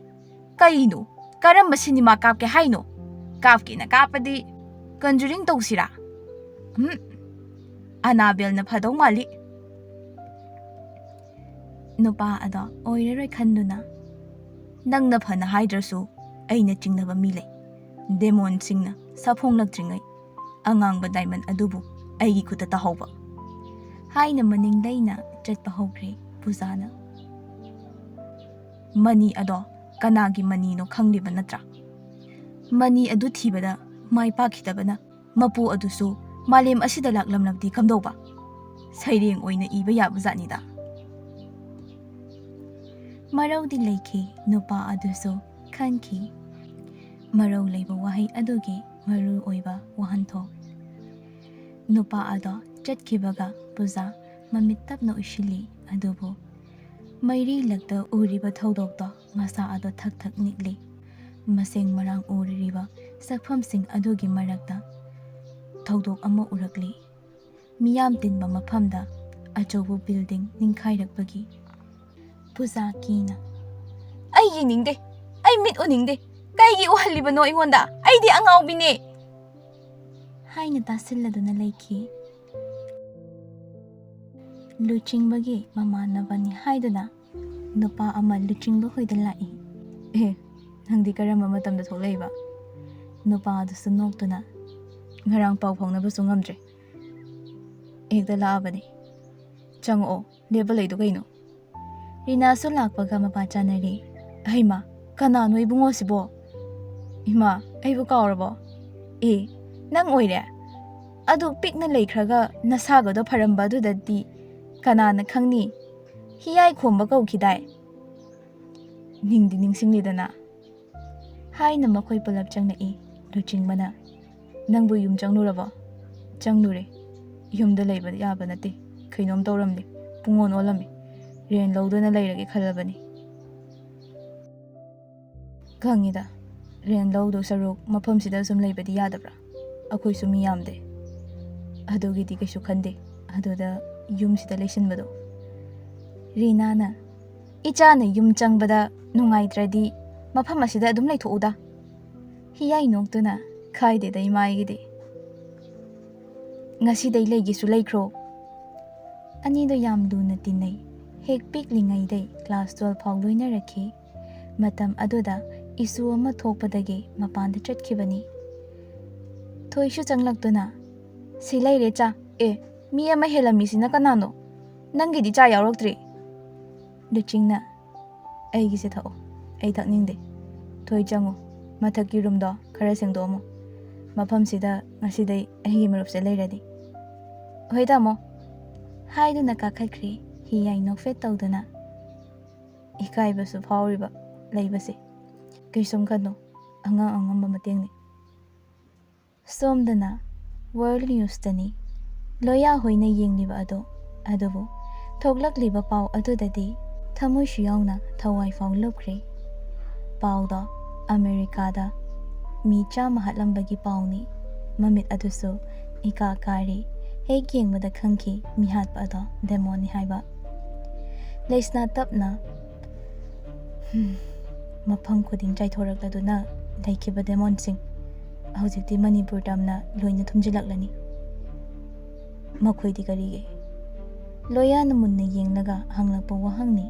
"ꯀꯩꯅꯣ? ꯀꯔꯝꯕ ꯁꯤꯅꯦꯃꯥ ꯀꯥꯞꯀꯦ ꯍꯥꯏꯅꯣ? ꯀꯥꯞꯀꯦꯅ ꯀꯥꯞꯄꯗꯤ Conjuring ꯇꯧꯁꯤꯔꯥ? ꯎꯝ, ꯑꯅꯥꯕꯦꯜꯅ ꯐꯗꯧ ꯃꯥꯜꯂꯤ"꯫ ꯅꯨꯄꯥ ꯑꯗꯣ ꯑꯣꯏꯔꯔꯣꯏ ꯈꯟꯗꯨꯅ, "ꯅꯪꯅ ꯐꯅ ꯍꯥꯏꯗ꯭ꯔꯁꯨ ꯑꯩꯅ ꯆꯤꯡꯅꯕ ꯃꯤ ꯂꯩ꯫ ꯗꯦꯃꯣꯟꯁꯤꯡꯅ ꯁꯥꯐꯣꯡꯂꯛꯇ꯭ꯔꯤꯉꯩ ꯑꯉꯥꯡꯕ ꯗꯥꯏꯃꯟ ꯑꯗꯨꯕꯨ ꯑꯩꯒꯤ ꯈꯨꯠꯇ ꯇꯥꯍꯧꯕ"꯫ ꯍꯥꯏꯅ ꯃꯅꯤꯡ ꯂꯩꯅ ꯆꯠꯄ ꯍꯧꯈ꯭ꯔꯦ ꯄꯨꯖꯥꯅ꯫ "ꯃꯅꯤ ꯑꯗꯣ ꯀꯅꯥꯒꯤ ꯃꯅꯤꯅꯣ ꯈꯪꯂꯤꯕ ꯅꯠꯇ꯭ꯔꯥ? ꯃꯅꯤ ꯑꯗꯨ ꯊꯤꯕꯗ ꯃꯥꯏ ꯄꯥꯛꯈꯤꯗꯕꯅ ꯃꯄꯨ ꯑꯗꯨꯁꯨ ꯃꯥꯂꯦꯝ ꯑꯁꯤꯗ ꯂꯥꯛꯂꯝꯂꯕꯗꯤ ꯀꯝꯗꯧꯕ? ꯁꯩꯔꯦꯡ ꯑꯣꯏꯅ ꯏꯕ ꯌꯥꯕ ꯖꯥꯠꯅꯤꯗ꯫" ꯃꯔꯧꯗꯤ ꯂꯩꯈꯤ, ꯅꯨꯄꯥ ꯑꯗꯨꯁꯨ ꯈꯟꯈꯤ ꯃꯔꯧ ꯂꯩꯕ ꯋꯥꯍꯩ ꯑꯗꯨꯒꯤ ꯃꯔꯨ ꯑꯣꯏꯕ ꯋꯥꯍꯟꯊꯣꯛ꯫ ꯅꯨꯄꯥ ꯑꯗꯣ ꯆꯠꯈꯤꯕꯒ ꯄꯨꯖꯥ ꯃꯃꯤꯠ ꯇꯞꯅ ꯎꯏꯁꯤꯜꯂꯤ, ꯑꯗꯨꯕꯨ ꯃꯩꯔꯤ ꯂꯛꯇ ꯎꯔꯤꯕ ꯊꯧꯗꯣꯛꯇꯣ ꯃꯁꯥ ꯑꯗꯣ ꯊꯛ ꯊꯛ ꯅꯤꯛꯂꯤ꯫ ꯃꯁꯦꯡ ꯃꯔꯥꯡ ꯎꯔꯤꯕ ꯁꯛꯐꯝꯁꯤꯡ ꯑꯗꯨꯒꯤ ꯃꯔꯛꯇ ꯊꯧꯗꯣꯛ ꯑꯃ ꯎꯔꯛꯂꯤ꯫ ꯃꯤꯌꯥꯝ ꯇꯤꯟꯕ ꯃꯐꯝꯗ ꯑꯆꯧꯕ ꯕꯤꯜꯗꯤꯡ ꯅꯤꯡꯈꯥꯏꯔꯛꯄꯒꯤ꯫ ꯄꯨꯖꯥ ꯀꯤꯅ, "ꯑꯩ ꯌꯦꯡꯅꯤꯡꯗꯦ, ꯑꯩ ꯃꯤꯠ ꯎꯅꯤꯡꯗꯦ, ꯀꯩꯒꯤ ꯎꯍꯜꯂꯤꯕꯅꯣ ꯑꯩꯉꯣꯟꯗ? ꯑꯩꯗꯤ ꯑꯉꯥꯎꯕꯤꯅꯦ!" ꯍꯥꯏꯅ ꯇꯥꯁꯤꯜꯂꯗꯨꯅ ꯂꯩꯈꯤ꯫ ꯂꯨꯆꯤꯡꯕꯒꯤ ꯃꯃꯥꯟꯅꯕꯅꯤ ꯍꯥꯏꯗꯨꯅ ꯅꯨꯄꯥ ꯑꯃ ꯂꯨꯆꯤꯡꯕ ꯍꯣꯏꯗ ꯂꯥꯛꯏ꯫ "ꯑꯦ, ꯅꯪꯗꯤ ꯀꯔꯝꯕ ꯃꯇꯝꯗ ꯊꯣꯛꯂꯛꯏꯕ?" ꯅꯨꯄꯥ ꯑꯗꯨꯁꯨ ꯅꯣꯛꯇꯨꯅ, "ꯉꯔꯥꯡ ꯄꯥꯎ ꯐꯥꯎꯅꯕꯁꯨ ꯉꯝꯗ꯭ꯔꯦ, ꯍꯦꯛꯇ ꯂꯥꯛꯑꯕꯅꯤ꯫ ꯆꯪꯉꯛꯑꯣ, ꯂꯦꯞꯄ ꯂꯩꯗꯣ ꯀꯩꯅꯣ?" ꯔꯤꯅꯥꯁꯨ ꯂꯥꯛꯄꯒ ꯃꯄꯥ ꯆꯥꯅꯔꯤ꯫ "ꯍꯩꯃꯥ, ꯀꯅꯥꯅꯣ ꯏꯕꯨꯡꯉꯣꯁꯤꯕꯣ? ꯏꯃꯥ, ꯑꯩꯕꯨ ꯀꯥꯎꯔꯕꯣ? ꯑꯦ, ꯅꯪ ꯑꯣꯏꯔꯦ? ꯑꯗꯨ ꯄꯤꯛꯅ ꯂꯩꯈ꯭ꯔꯒ ꯅꯁꯥꯒꯗꯣ ꯐꯔꯝꯕ ꯑꯗꯨꯗꯗꯤ ꯀꯅꯥꯅ ꯈꯪꯅꯤ? ꯍꯤꯌꯥꯏ ꯈꯣꯝꯕ ꯀꯧꯈꯤꯗꯥꯏ? ꯅꯤꯡꯗꯤ ꯅꯤꯡꯁꯤꯡꯂꯤꯗꯅ?" ꯍꯥꯏꯅ ꯃꯈꯣꯏ ꯄꯨꯂꯞ ꯆꯪꯂꯛꯏ꯫ ꯂꯨꯆꯤꯡꯕꯅ, "ꯅꯪꯕꯨ ꯌꯨꯝ ꯆꯪꯂꯨꯔꯕꯣ?" "ꯆꯪꯂꯨꯔꯦ꯫ ꯌꯨꯝꯗ ꯂꯩꯕ ꯌꯥꯕ ꯅꯠꯇꯦ꯫ ꯀꯩꯅꯣꯝ ꯇꯧꯔꯝꯂꯦ꯫ ꯄꯨꯡꯑꯣꯟ ꯑꯣꯜꯂꯝꯃꯦ꯫ ꯔꯦꯟ ꯂꯧꯗꯨꯅ ꯂꯩꯔꯒꯦ ꯈꯜꯂꯕꯅꯤ꯫" "ꯈꯪꯉꯤꯗ, ꯔꯦꯟ ꯂꯧꯗꯧ ꯁꯔꯨꯛ ꯃꯐꯝꯁꯤꯗ ꯁꯨꯝ ꯂꯩꯕꯗꯤ ꯌꯥꯗꯕ꯭ꯔꯥ? ꯑꯩꯈꯣꯏꯁꯨ ꯃꯤ ꯌꯥꯝꯗꯦ꯫ ꯑꯗꯨꯒꯤꯗꯤ ꯀꯩꯁꯨ ꯈꯟꯗꯦ꯫ ꯑꯗꯨꯗ ꯌꯨꯝꯁꯤꯗ ꯂꯩꯁꯤꯟꯕꯗꯣ꯫" ꯔꯤꯅꯥꯅ, "ꯏꯆꯥꯅ ꯌꯨꯝ ꯆꯪꯕꯗ ꯅꯨꯡꯉꯥꯏꯇ꯭ꯔꯗꯤ ꯃꯐꯝ ꯑꯁꯤꯗ ꯑꯗꯨꯝ ꯂꯩꯊꯣꯛꯎꯗ꯫" ꯍꯤꯌꯥꯏ ꯅꯣꯛꯇꯨꯅ, "ꯈꯥꯏꯗꯦꯗ ꯏꯃꯥ ꯑꯩꯒꯤꯗꯤ꯫ ꯉꯁꯤꯗꯩ ꯂꯩꯒꯦꯁꯨ ꯂꯩꯈ꯭ꯔꯣ꯫" ꯑꯅꯤꯗꯣ ꯌꯥꯝ ꯂꯨꯅ ꯇꯤꯟꯅꯩ꯫ ꯍꯦꯛ ꯄꯤꯛꯂꯤꯉꯩꯗꯩ ꯀ꯭ꯂꯥꯁ ꯇꯨꯋꯦꯜꯐ ꯐꯥꯎ ꯂꯣꯏꯅꯔꯛꯈꯤ꯫ ꯃꯇꯝ ꯑꯗꯨꯗ ꯏꯁꯨ ꯑꯃ ꯊꯣꯛꯄꯗꯒꯤ ꯃꯄꯥꯟꯗ ꯆꯠꯈꯤꯕꯅꯤ꯫ ꯊꯣꯏꯁꯨ ꯆꯪꯂꯛꯇꯨꯅ, "ꯁꯤ ꯂꯩꯔꯦ ꯆꯥ꯫ ꯑꯦ, "ꯃꯤ ꯑꯃ ꯍꯦꯜꯂꯝꯃꯤꯁꯤꯅ ꯀꯅꯥꯅꯣ? ꯅꯪꯒꯤꯗꯤ ꯆꯥ ꯌꯥꯎꯔꯛꯇ꯭ꯔꯤ?" ꯂꯨꯆꯤꯡꯅ, "ꯑꯩꯒꯤꯁꯦ ꯊꯛꯑꯣ, ꯑꯩ ꯊꯛꯅꯤꯡꯗꯦ꯫ ꯊꯣꯏ, ꯆꯪꯉꯣ, ꯃꯊꯛꯀꯤ ꯔꯨꯝꯗꯣ ꯈꯔ ꯁꯦꯡꯗꯣꯛꯑꯝꯃꯣ꯫ ꯃꯐꯝꯁꯤꯗ ꯉꯁꯤꯗꯩ ꯑꯩꯒꯤ ꯃꯔꯨꯞꯁꯦ ꯂꯩꯔꯗꯤ꯫" "ꯍꯣꯏ ꯇꯥꯃꯣ" ꯍꯥꯏꯗꯨꯅ ꯀꯥꯈꯠꯈ꯭ꯔꯦ, ꯍꯤ ꯌꯥꯏ ꯅꯣꯛꯐꯦꯠ ꯇꯧꯗꯨꯅ꯫ ꯏꯀꯥꯏꯕꯁꯨ ꯐꯥꯎꯔꯤꯕ ꯂꯩꯕꯁꯦ꯫ ꯀꯩꯁꯨꯝ ꯈꯟꯅꯨ, ꯑꯉꯝ ꯑꯉꯝꯕ ꯃꯇꯦꯡꯅꯤ꯫ ꯁꯣꯝꯗꯅ ꯋꯥꯔꯜ ꯅ꯭ꯌꯨꯁꯇꯅꯤ꯫ ꯂꯣꯌꯥ ꯍꯣꯏꯅ ꯌꯦꯡꯂꯤꯕ ꯑꯗꯣ, ꯑꯗꯨꯕꯨ ꯊꯣꯛꯂꯛꯂꯤꯕ ꯄꯥꯎ ꯑꯗꯨꯗꯗꯤ ꯊꯃꯣꯏꯁꯨ ꯌꯥꯎꯅ ꯊꯋꯥꯏ ꯐꯥꯎ ꯂꯨꯞꯈ꯭ꯔꯦ꯫ ꯄꯥꯎꯗꯣ ꯑꯃꯦꯔꯤꯀꯥꯗ ꯃꯤ ꯆꯥꯝꯃ ꯍꯥꯠꯂꯝꯕꯒꯤ ꯄꯥꯎꯅꯤ꯫ ꯃꯃꯤꯠ ꯑꯗꯨꯁꯨ ꯏꯀꯥ ꯀꯥꯔꯤ꯫ ꯍꯦꯛ ꯌꯦꯡꯕꯗ ꯈꯪꯈꯤ ꯃꯤꯍꯥꯠꯄ ꯑꯗꯣ ꯗꯦꯃꯣꯟꯅꯤ ꯍꯥꯏꯕ꯫ ꯂꯩꯁꯅꯥ ꯇꯞꯅ, "ꯍꯝ, ꯃꯐꯝ ꯈꯨꯗꯤꯡ ꯆꯥꯏꯊꯣꯔꯛꯂꯗꯨꯅ ꯂꯩꯈꯤꯕ ꯗꯦꯃꯣꯟꯁꯤꯡ ꯍꯧꯖꯤꯛꯇꯤ ꯃꯅꯤꯄꯨꯔ ꯇꯝꯅ ꯂꯣꯏꯅ ꯊꯨꯝꯖꯤꯜꯂꯛꯂꯅꯤ꯫ ꯃꯈꯣꯏꯗꯤ ꯀꯔꯤꯒꯤ?" ꯂꯣꯌꯥꯅ ꯃꯨꯟꯅ ꯌꯦꯡꯂꯒ ꯍꯪꯂꯛꯄ ꯋꯥꯍꯪꯅꯤ꯫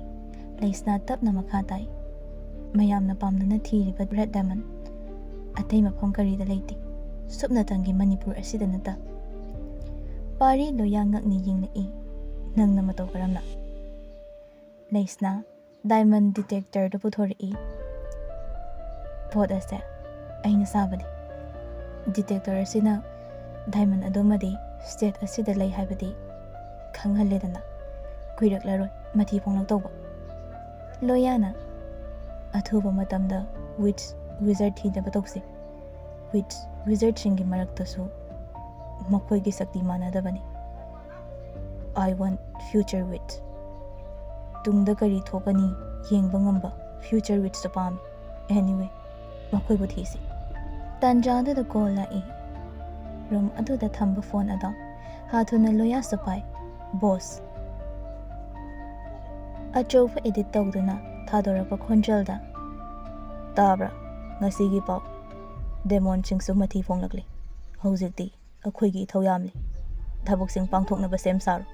ꯂꯩꯁꯅꯥ ꯇꯞꯅ ꯃꯈꯥ ꯇꯥꯏ, "ꯃꯌꯥꯝꯅ ꯄꯥꯝꯅꯅ ꯊꯤꯔꯤꯕ ꯔꯦꯗ ꯗꯥꯏꯃꯟ ꯑꯇꯩ ꯃꯐꯝ ꯀꯔꯤꯗ ꯂꯩꯇꯦ, ꯁꯨꯞꯅꯇꯪꯒꯤ ꯃꯅꯤꯄꯨꯔ ꯑꯁꯤꯗ ꯅꯠꯇ꯫" ꯄꯥꯔꯤ ꯂꯣꯌꯥ ꯉꯛꯅ ꯌꯦꯡꯂꯛꯏ꯫ "ꯅꯪꯅ ꯃꯇꯧ ꯀꯔꯝꯅ?" ꯂꯩꯁꯅꯥ, ꯗꯥꯏꯃꯟ ꯗꯤꯇꯦꯛꯇꯔꯗꯨ ꯄꯨꯊꯣꯔꯛꯏ꯫ "ꯄꯣꯠ ꯑꯁꯦ ꯑꯩꯅ ꯁꯥꯕꯅꯤ꯫ ꯗꯤꯇꯦꯛꯇꯔ ꯑꯁꯤꯅ ꯗꯥꯏꯃꯟ ꯑꯗꯨꯃꯗꯤ ꯁ꯭ꯇꯦꯠ ꯑꯁꯤꯗ ꯂꯩ ꯍꯥꯏꯕꯗꯤ ꯈꯪꯍꯜꯂꯦꯗꯅ꯫ ꯀꯨꯏꯔꯛꯂꯔꯣꯏ ꯃꯊꯤ ꯐꯣꯡꯂꯛꯇꯧꯕ꯫" ꯂꯣꯌꯥꯅ, "ꯑꯊꯨꯕ ꯃꯇꯝꯗ ꯋꯤꯠꯆ ꯋꯤꯖꯥꯔꯗ ꯊꯤꯅꯕ ꯇꯧꯁꯤ꯫ ꯋꯤꯠꯆ ꯋꯤꯖꯥꯔꯗꯁꯤꯡꯒꯤ ꯃꯔꯛꯇꯁꯨ ꯃꯈꯣꯏꯒꯤ ꯁꯛꯇꯤ ꯃꯥꯟꯅꯗꯕꯅꯤ꯫ I want future witch꯫ ꯇꯨꯡꯗ ꯀꯔꯤ ꯊꯣꯛꯀꯅꯤ ꯌꯦꯡꯕ ꯉꯝꯕ ꯐ꯭ꯌꯨꯆꯔ ꯋꯤꯠꯆꯇꯨ ꯄꯥꯝꯃꯤ꯫ Anyway, ꯃꯈꯣꯏꯕꯨ ꯊꯤꯁꯤ꯫" ꯇꯥꯟꯖꯥꯗꯨꯗ ꯀꯣꯜ ꯂꯥꯛꯏ꯫ ꯔꯨꯝ ꯑꯗꯨꯗ ꯊꯝꯕ ꯐꯣꯟ ꯑꯗꯣ ꯍꯥꯊꯨꯅ ꯂꯣꯌꯥꯁꯨ ꯄꯥꯏ꯫ "ꯕꯣꯁ꯫" ꯑꯆꯧꯕ ꯑꯦꯗꯤꯠ ꯇꯧꯗꯨꯅ ꯊꯥꯗꯣꯔꯛꯄ ꯈꯣꯟꯖꯦꯜꯗ, "ꯇꯥꯕ꯭ꯔꯥ? ꯉꯁꯤꯒꯤ ꯄꯥꯎ꯫ ꯗꯦꯃꯣꯟꯁꯤꯡꯁꯨ ꯃꯊꯤ ꯐꯣꯡꯂꯛꯂꯤ꯫ ꯍꯧꯖꯤꯛꯇꯤ ꯑꯩꯈꯣꯏꯒꯤ ꯏꯊꯧ ꯌꯥꯝꯂꯤ꯫ ꯊꯕꯛꯁꯤꯡ ꯄꯥꯡꯊꯣꯛꯅꯕ ꯁꯦꯝ ꯁꯥꯔꯣ꯫"